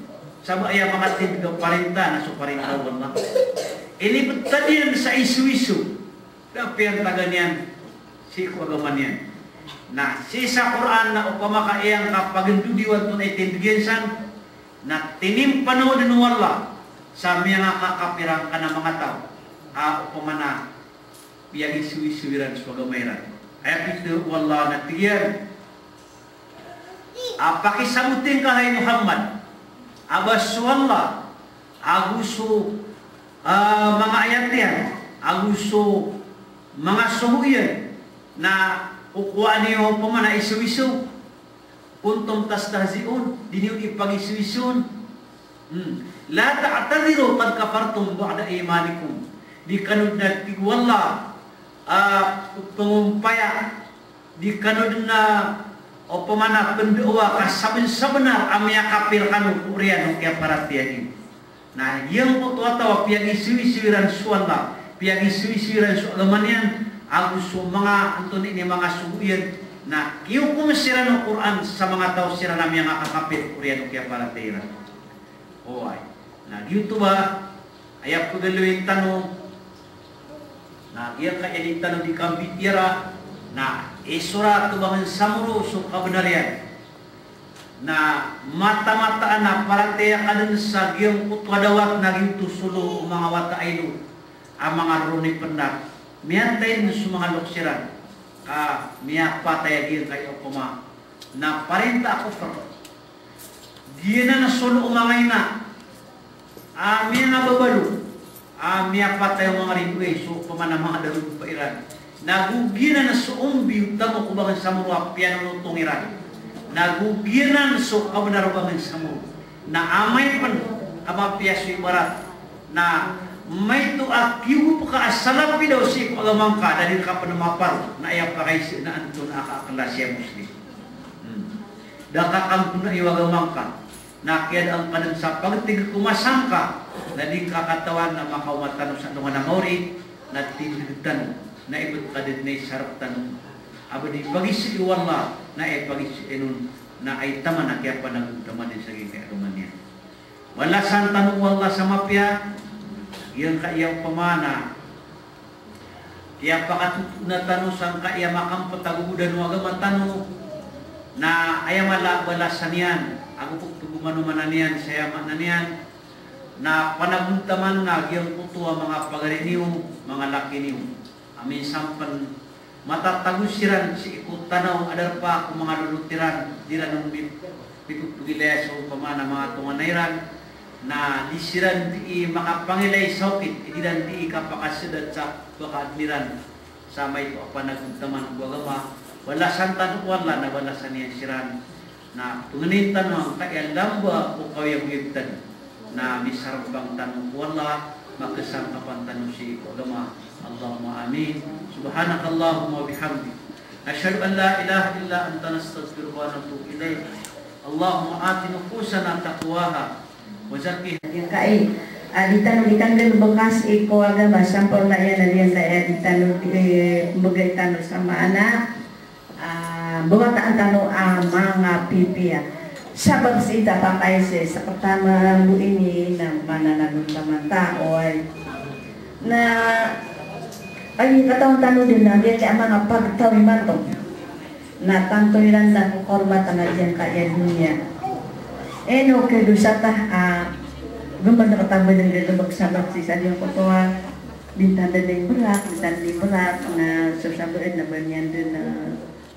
Sa ba aya makatindeg a parinta na so parinta o Allah. Inibetan iyan sa iso-iso. Da piyantagan iyan sii ko agama niyan. Na sii sa Qur'an na opama ka aya ngka pagendo di wanto na itindeg iyan san. Na tinimpano dn o Allah sa miyangakakapir angkanan a manga taw a opama na piyagisoiso iran so agama iran. Aya pitharo o Allah na tig iyan a pakisaboti ngka hay Muhammad a ba so Allah ago so, ah, manga ayat iyan ago so manga sogo iyan na kokowaa niyo opama na isoiso. Kuntum tastahzi'un, di niyo ipagisoisoon. Hmm. La ta'tadhiru qad kafartum ba'da imanikum. Di kano dn, a tig o Allah, ah, pangompaya, di kano dn a opama na pndao ka sabnsabnar a miyakapir kano ko oriyan o kiyaparatiyaya niyo. Na giyangkoto a taw a piyagisoiso iran so Allah, piyagisoiso iran so agama niyan, ago so manga antonaa ini, manga sogo iyan, na kiyokom siran o Qur'an sa manga taw siran a miyangakakapir ko oriyan o kiyaparatiyaya iran. Oway. Na giyoto ba, aya pagaloyin tano, na giyangkaya di tano di kambitiyara, na isorat o ba ngka samoro so kabnar iyan. Na mataan-mataan a paratiyaya ka dn sa giyangkoto a dawat na giyoto so lo o manga wata a ilo a manga roo ni pndar. Miyatay dn so manga loks iran. Ka miyapatay a giyangkaya opama na parinta a kofr. Giyanan so lo o manga ina a miyangababalo a miyapatay o manga ridoay so opama na manga darodopa iran. Na go giyanan so ombi o tamok o ba ngka samoro a piyanonotong iran. Na go giyanan so kabnar o ba ngka samoro. Na amay pn a mapiya so ibarat na maito a kiyogop ka a salapi daw sii ko agama ngka, na di rka pn maparo na aya pakaiza na antonaa ka a klasi a Muslim. Hmm. Da ka kantonaa iyo agama ngka. Na kiyadaan ka dn sa pagtig ko masa ngka, na di ngka katawan na makaoma tano sa alongan a maori, na tindg tano, na ibt ka dn na isarap tano a ba di pagiza o Allah, na aya pagiza on na aya taman a kiyapanagontaman iyan sa giyangkaya alongan iyan. Balasan tano o Allah sa mapiya, giyangkaya opama na kiyapakatotoona tano sangkaya makampt a gogodan o agama tano, na aya mala a balasan iyan, ago pagpagomanoman iyan sa aya maana niyan, na panagontaman na giyangkoto a manga pagari niyo, manga laki niyo. A minsan pn matatago siran sii ko tanaw a darpa ko manga lolot iran, di iran on mip-, mipepegilaya so opama na manga tonganay iran, na di siran dii makapangilay sa okit, di iran dii kapakasedat sa pakaadn iran sa maito a panagontaman ko agama. Balasan tano o Allah na balasan iyan siran. Na pangnin tano angkaya lamba o kaoyagoyag tano. Na misarabang tano ko Allah, makasangkapan tano sii ko agama. Allahumma amin. Subhanakallahumma wa bihamdik. Ashhadu an la ilaha illa anta, nastaghfiruka wa natubu ilaik. Allahumma ati nufusana taqwaha wa zakkiha. Giyangkai a di tano di kanggalebeka sii ko agama, sampurna iyan a giyangkai a di tano di, eh, mbegay tano sa maana. Ah, bawata tano a manga pipiya. Sabap sii ta pakay sii sa kataman bo ini na mananagontaman ta, oway. Na aya katawan tano dn na giyangkai a manga pagtaw imanto na tanto iran na kokormatan a giyangkai a doniya. Ino kadosa ta a gomanda kataman dn galebek sabap sii sa giyangkoto a di tanda dn i berat, di tanda dn i berat, na so sabap na ba niyan dn, ah,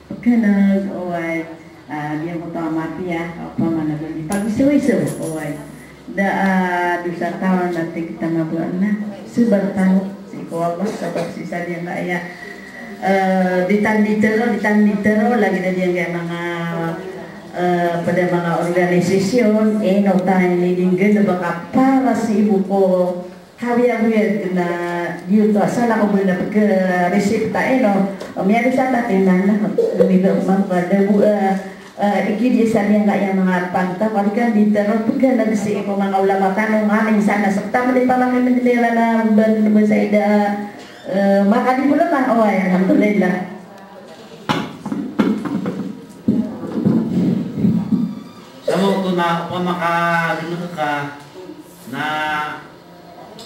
Pkhan'g, oway, ah, giyangkoto a mapiya, opama na ba di pagisoiso, oway. Da, ah, dosa tano na tig tano a ba na, sabar tano sii ko Allah, sabap sii sa giyangkaya, eh, di tano di tero, di tano di tero, lagid a giyangkaya manga, eh, pd a manga organisasyon, ino ta ini di nggalebek a para sii bo ko Kawiyagoyag na giyoto a salakaw bo na pkharisipta ino. Miyadosa ta tinan na, gomida ko man ko da bo, eh, eh, ikidi sa giyangkaya manga pagtaw, ka di kan di tero pkhan'g sii ko manga ulama tano, nga minsan na sekta mandi pala kay mandi mera na ban, ban sa ida, eh, makadiploma. Oway, alhamdulillah. Sa maoto na opama ka gomida ka na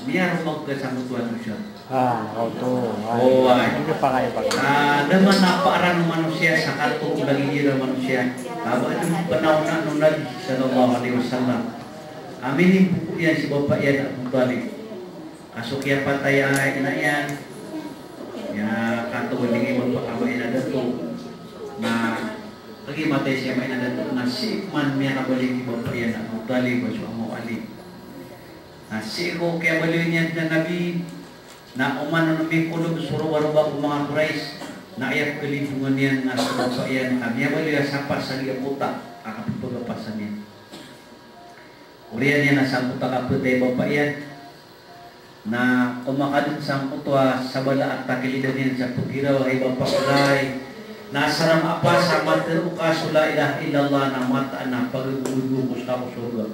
miyaromag ka sangkoto a dosa. Ah, oto. Oway. Ino pangay pag- Ah, da man a paran o manosiya sa kato o lagid iran a manosiya. Ka ba dn panaonaan o Nabi sallallahu alaihi wasallam. A minimboko iyan si bapa iyan a Abu Talib. Ka so kiyapatay a ina iyan, aya katowan i bapa a ina dato. Na kagiya matay si ama ina dato na sii man miyakabaloy ki bapa iyan a Abu Talib a so ama o Ali. Na sii ko kiyabaloy niyan a Nabi, na oman on mingkolog so robaroba ko manga Quraysh, na aya kalindongan iyan na so bapa iyan a miyabaloy a sapar sa giya kota a kapagapasa niyan. Oriyan iyan a sangkoto a kapatay i bapa iyan, na komakadn sangkoto a sabala a takilidan iyan sa pagiraw a hay bapa ko lay. Na asar a mapas a matero ka so la ilaha illallah na mataan a pagagogod ko ska ko sorga.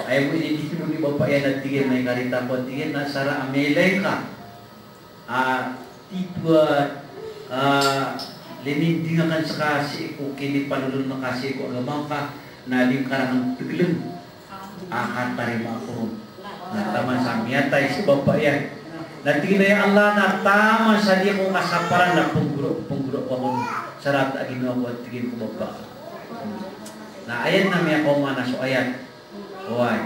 Aya bo inindikn o ni bapa iyan a tig iyan na ikarita ko a tig iyan na asar a miyailay ka a titu a, a, lininding akn ska sii ko kinipanolon ka sii ko agama ka, na di ngka rakn tegln a katarima ako ron. Na taman sa miyatay si bapa iyan, na tig iyan a, "Ya Allah, na taman sa di ako kasaparan na penggoro, penggoro ako ron sa rata a ginawa ko," a tig iyan ko bapa. Na aya na miyakaoma na so ayat. Oway.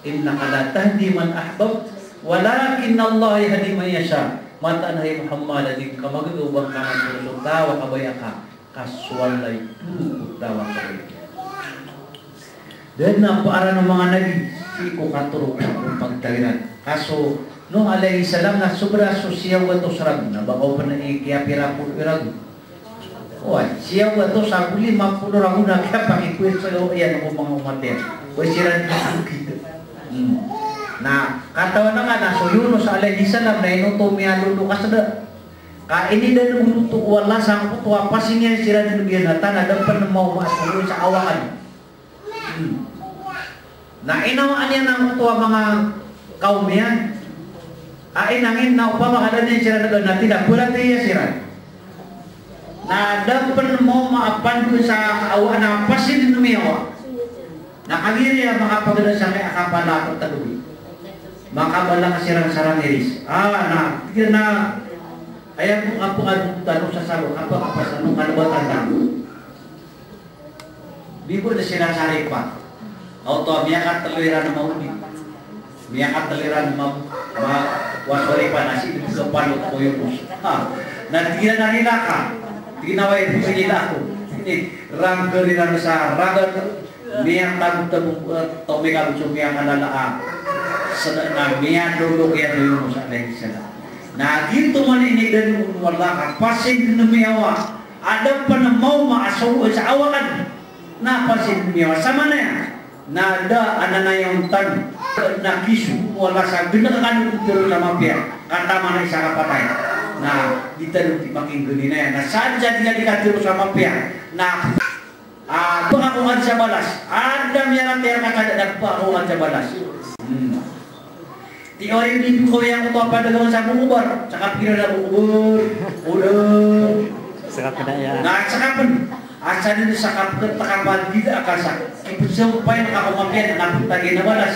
"Innaka la tahdi man ahbabta, walakinnallaha yahdi man yasha." Mataan a hay Muhammad a di ka magagaw ba ngka matoro so taw a kabaya ka, ka so Allah i toro ko taw a kabaya. Da dn a paaran o manga nabi sii ko katoro ko pagtaw iran. Ka so Nuh alayhis salam na sobra so siyaw gatos ragon, na ba ka opama i kiyapira polo i ragon. Oway, siyaw gatos ago lima polo ragon a kiyapakikowa iyan ko manga omat iyan. Oway, siran di na angkit. Hmm. Na katawan angka na so Yunus alayhis salam na ino oto miyalolo ka sda. Ka inidaan o oto o Allah sangkoto a pasing iyan siran dn giya na tana da pn maoma a solo sa awakan. Hmm. Na inawaan iyan angkoto a manga kawm iyan. A inangin na opama ka da niyan siran dn na tida, paratiyaya siran. Na da pn maoma a pandoon sa kaawa na pasing dn miyawa. Na kagiya makapagda sa kaya a kapala ko tagobi. Makabala ka siran sa rangiris. A, na, tig iyan na, aya ko, apo, apo, tano sa salo, kapag, kapag, salo, kalbatan tano. Di bo da siran sa ripa. Oto a miyakatlo iran a maodi. Miyakatlo iran a ma, ma, wa so ripa na sii dn kapalo ko Yunus. Ha. Na tig iran a rila ka. Tig iyan a, "Oway, di rila ako." Ini, rangkl iran sa ragat. Miyatago-tago, eh, tomikal so miyakalala a. Sda na miyadolog iyan o Yunus alayhis salam. Na giyoto man inidaan o Allah ka pasing dn miyawa. A da pn maoma a solo sa awakan. Na pasing dn miyawa. Samanaya na da a nanaya on tano na kisogo o Allah sa gnk kano ko tero sa mapiya. Ka taman a isa kapatay. Na di tano di makinggalin aya. Na sa di, sa di, sa di katero sa mapiya. Na, ah, pakakowa sa balas. Anda miyaratiyaya ka da pakakowa sa balas. Hmm. Teori di ko iyan ko a padagang sa Bungbar, sa kapira na Bungbar, ulo. Sa kapira, ya. Na sa kapira, asa dn sa kapira, takapal, di da akal sa. Ipon sa upay na kakomapiyan, na pagtagi na balas.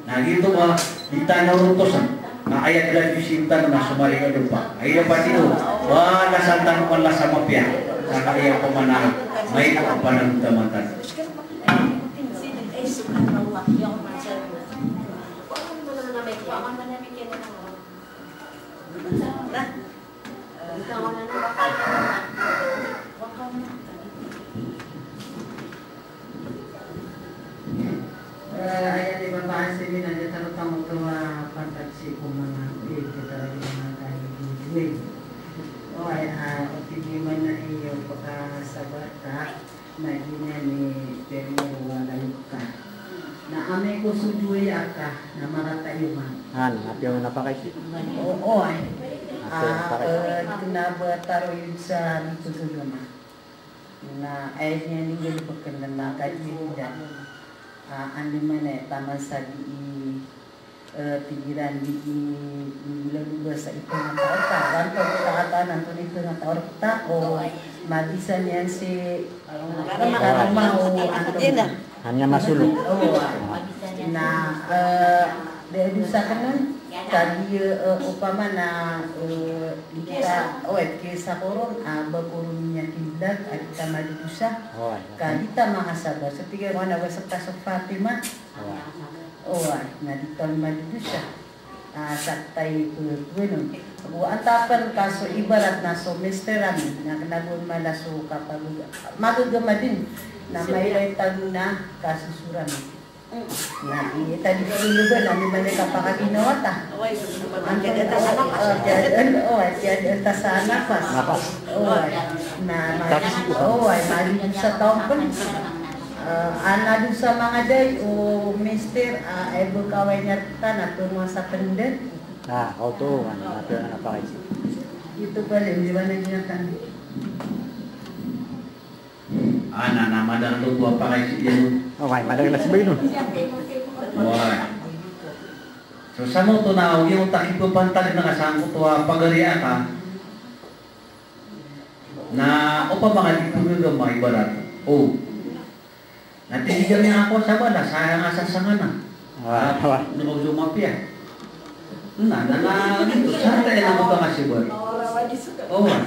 Na giyoto ba, di tano rontosan. Na aya dn di sinta na somari ka dopa. Aya pa tino, balasan tano pala sa mapiya. Sa kaya pamana, may ko a panagtamatan. Eh, aya di ba ba, sii na di tano tamoto a pantag sii ko manga, eh, kita lagi manga kayo di. Oway, ah, o tig iyan a iyo pakasabar ka. Na giyanan i piyagmawala iyo ka. Na amay ko so dowa aka na marata iyo man. An, apiya on a pakay. Oo, ay. Apiya on a pakay. Ah, eh, kena ba taro iyo sa lito sa agama. Na, eh, niyan i galbk na kagiya. Ah, anda man i taman sa di i Eh, tig iran di, di, di, di, di, sa ipngatao ka. Wanto kita kata, nanto di ipngatao rkta, o mabisa niyan si karoma o anto. Hanya masolo. O, na, eh, di, di sa kanan. Ka di, eh, opama na, eh, di ta, oway, kiyasa ko ron, ah, ba ko ron miyakiblag, a di ta madodosa. Oway. Ka di ta makasabar. So tig iyan, wana ba sekta so Fatima. Oway. Oway, na di ta madodosa. Ah, sa tayo ko, ko, no. Bo antaa pen ka so ibarat na so mister ami, na kena bo mala so kapag-, magegama den. Na mailay tago na kasosoran. Na, di, tadi ko lulugan, na di man di kapakaginawa ta. Oway, so, so, so, Anto, tiyaadaan ta sa napas. Oh, tiyaadaan, oh, ay, tiyaadaan ta sa napas. Napas. Oh, ay. Na, mali, oh, ay, mali sa taw pen. Eh, ana do sa manga day, o mister, ah, ay bo kaway niyan ta, na tungo sa pendet. Ah, oto, ano, na, na, na, pakay. Ito pala, di ba na ginatan? Ana, na madakl oto a pakay sii dn. Oway, madakl a sii dn. Oway. So, sa maoto na, ogaid oto a kipapantag na ka sangkoto a pagari aka. Na opama ka di pegegama ibarat. O. Na tig iyan a miyakowa sa balas, aya nga sasangana. Ah, ah, oway. Nakaozo mapiya. Na, na, na, gioto, sa taw na makasabar. Oway.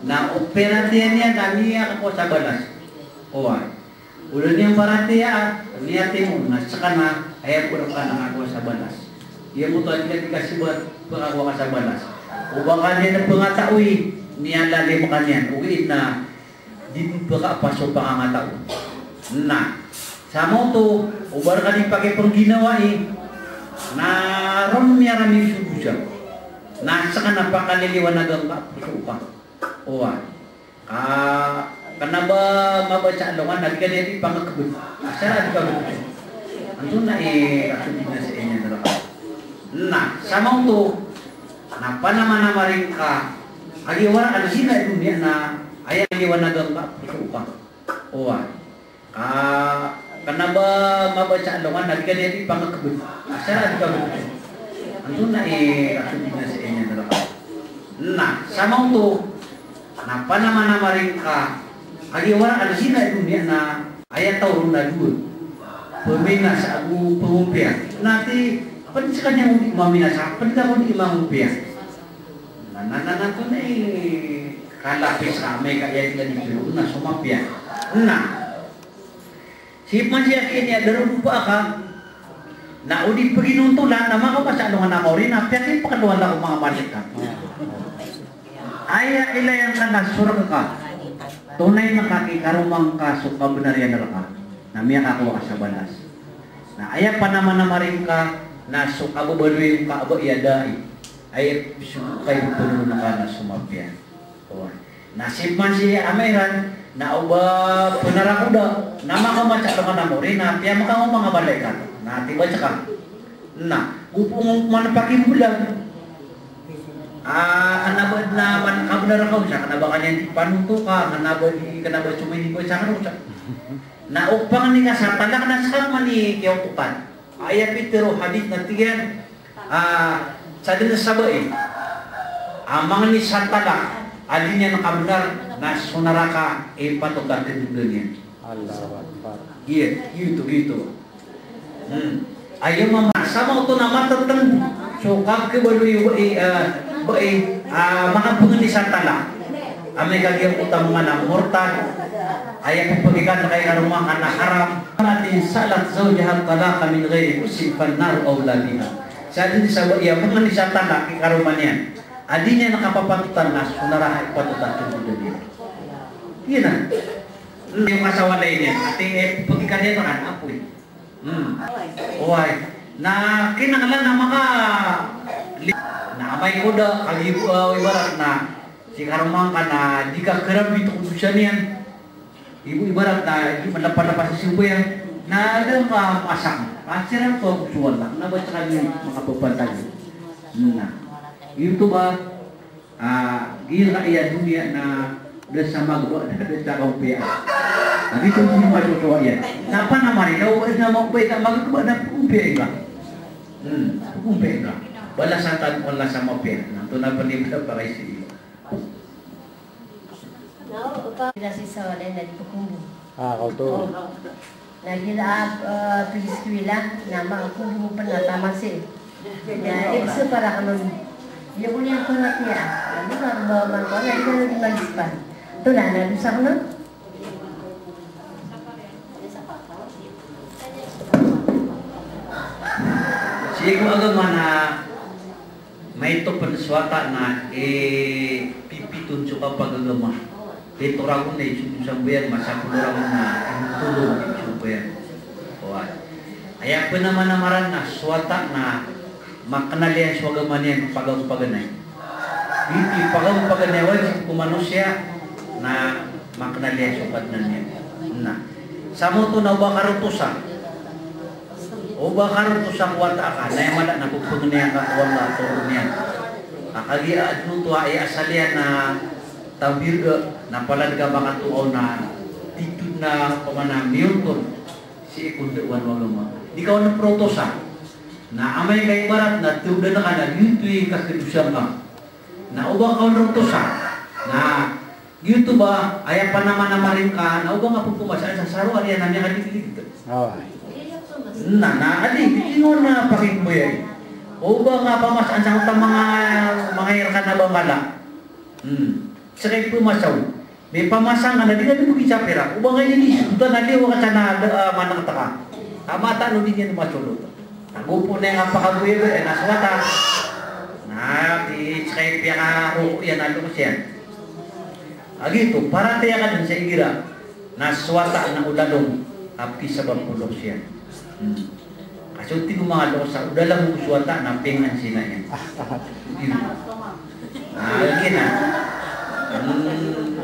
Na o paratiyaya niyan na miyakakowa sa balas. Oway. O da niyan paratiyaya, miyatimo, na sekaniyan, aya ko reka na kakowa sa balas. Aya moto a di ka di kasabar, pekakowa ka sa balas. O ba ka niyan pengatawi, miyalalim ka niyan. Ogaid na di pekapasok a pangangataw. Na, sa maoto, o ba reka di pakipengginawai, na ron miyarami so dosa. Na sekaniyan pakaliliwanagan ka, poso ka. Oway. Ka, kena ba mabaya sa alongan, na di ka di pangakebet. Asar a di ka bet. Antonaa i, eh, kaso di na sii niyan reka. Na, sa maoto, na panamanamaring ka, a giya waraan a di na doniya na, aya liwanagan ka, poso ka. Oway. Ka, kena ba mabaya sa alongan, na di ka di pangakebet. Asar a di ka bet. Antonaa i, eh, kaso di na sii niyan reka. Na, sa maoto, na panamanamaring ka, a giya waraan a di na doniya na, aya taw ron na dowa. Peminas ago pengompiya. Na ti, apen sekaniyan o di maminas, apen ka o di mangompiya. Na, na, na, na, antonaa i kalapis ka amay ka aya di ka di piro na so mapiya. Na. Sii man sii a kiniya darodopa aka, na o di peginontolan, na makaoma sa alongan a maori, na piyakipekelowan ko manga malaikat. Aya ilayan ka na so reka, tonay na kakikaroma ngka so kabenar iyan reka, na miyakakowa ka sa balas. Na aya panamanamaring ka, na so kababaloy ngka a ba iya dai, aya piso ka i penolon ka na so mapiya. Oway. Na sii man sii a amay iran, na o ba penarakoda, na makaoma sa alongan a maori, na piyamakaoma manga malaikat. Na tiba seka. Na, go pman pakimbelag. Ah, kena ba na man kabenar ka osa, kena ba ka niyan di panontoka, kena ba di, kena ba so miniba sa kena osa. Na o pangni ka sa talak na seka man i kiyaotokan. Aya pitharo a hadith na tig iyan, ah, sadn sa bai a mangni sa talak a di niyan kabenar na so naraka i patot a tindgn iyan. Allahu Akbar. Giyoto, giyoto. Hmm. Aya mama, sa maoto na mateteng so kakhabaloy o bai, ah, bai, ah, makapangni sa talak. Amay ka giyangkoto a manga na murtad, aya pepegikatan ka i karoma ka na haram. Imra'atin sa'alat zawjaha talaqa min ghairi uzzrin fan naru awla biha. Sa dn sa bai a pangni sa talak i karoma niyan a di niyan kapapatotan na so naraka i patot a tindgn iyan. Giyanan. Iyo kasawalay niyan. Ati, eh, pepegikatan iyan ka na apoy. Hmm. Oway. Na kinanglan a maka-, na amay ko da, kagiya, ah, ibarat na si karoma ngka na di ka kerabit ko dosa niyan. Ibo ibarat na di malapalapa si simba iyan. Na da ngka masak. Pasiran ko ago so Allah. Na ba sekaniyan makapapantag. Na. Giyoto ba. Ah, giya ka aya doniya na da sa magba, da sa kaompiya. Na giyoto so masosowa iyan. Na panamaring ka, o ba na magba, da magba na pagompiya ka. Hmm, pagompiya ka. Balasan ka o Allah sa mapiya. Na antonaa pn i bala para sii. Ila sii sa walay na di pagombo. Ah, kaoto. Na gila, ah, pag-eskwela, na makakombo pn na taman sii. Ya, ibsa para kano. Iya ko niyan ko na tiya. Ano ka ba man ko na, iya ko na di magispan. Ito na, na, ibsa ko na. Sii ko agama na maito pn so wata na, eh, pipiton so kapagagama. Pito ragon na isogo sambayang, masapolo ragon na inotol o isogo sambayang. Oway. Aya pn a manamaran na so wata na maknal iyan so agama niyan, pagampaganay. Iti pagampaganay a wajib ko manosiya na maknal iyan so Kadnan iyan. Na sa moto na o ba ka rotosa, o ba ka rotosa ko wata ka, na aya mala na pphangni angka ko Allah a toro niyan. Ka kagiya adn oto a aya asal iyan na tabir, na palad ka ba ka tokaw na titho na pamana miyontol sii ko ndawan o agama. Di ka on protosa. Na amay ka ibarat na tawdan ka na giyoto i kakhadosaan ka. Na o ba ka on rotosa. Na giyoto ba, aya panamanamar ingka, na o ba nga pphamasan sa saro a riyan a miyakaligligd. Oway. Na, na, adi, di tingor na pakimboyay. O ba nga pamasan sa oto a manga, manga irka na ba mala. Hmm. Ska i pphamasan. Mipamasa ngka na di ka di bo kisapira. O ba nga ini, oto na liyo ka na, ah, manakataka. Amay tano di niyan masolot. Ago pn aya nga pakagoyagoya na so wata. Na, di ska i piyakaroko iyan a lokes iyan. A giyoto, paratiyaya ka dn sa igira na so wata na o lalong a pkisabap ko lokes iyan. Hmm. Ka so tig o manga lokes a o lalong ko so wata na pingan sina iyan. Giyoto. Ah, lagi na. Hmm.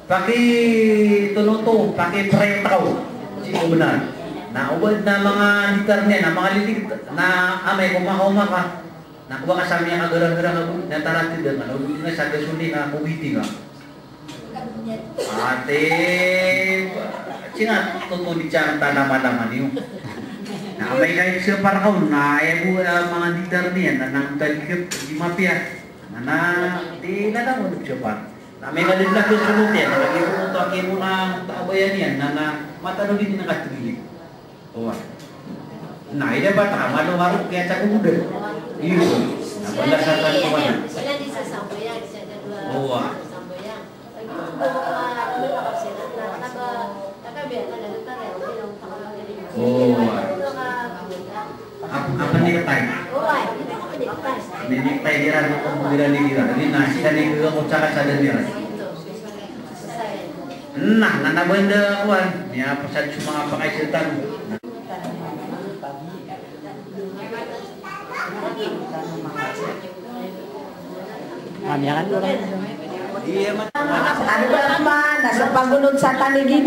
Pakitonoto, pakipray takaw. Sii ko bnar. Na o ba adn a manga litar niyan, na manga liligd, na amay ko makaoma ka. Na ko ba ka sa miyakagaragara ka bo, na taratid ka, na odi na sa gasolina ko biting ka. Ati, sii nga toto di tiyan tanamanamar iyo. Na amay ka igsapar ka on, na aya bo, ah, manga litar niyan, na nangtalikap, di mapiya. Na, na, di na namo di sapar. Na amay ka di na gasolina, na lagid o oto a kimo na tabayan iyan, na, na, matano di na katigili. Oway. Na, ida ba ta, malo nga ro, kaya sa ko uda. Iyo. Na, bala sa tan ko wala. Oway. Oway. Ap-, apa ni katay? Ni, ni katay dira, ni ko dira, ni dira. Ini na, sika ni ko saka sa dira. Nah, na, na banda kuan. Ni apa sa suma apa kay setan. Kami akan ko lang. Ano ba naman? Nasa paggunod sa tanigid.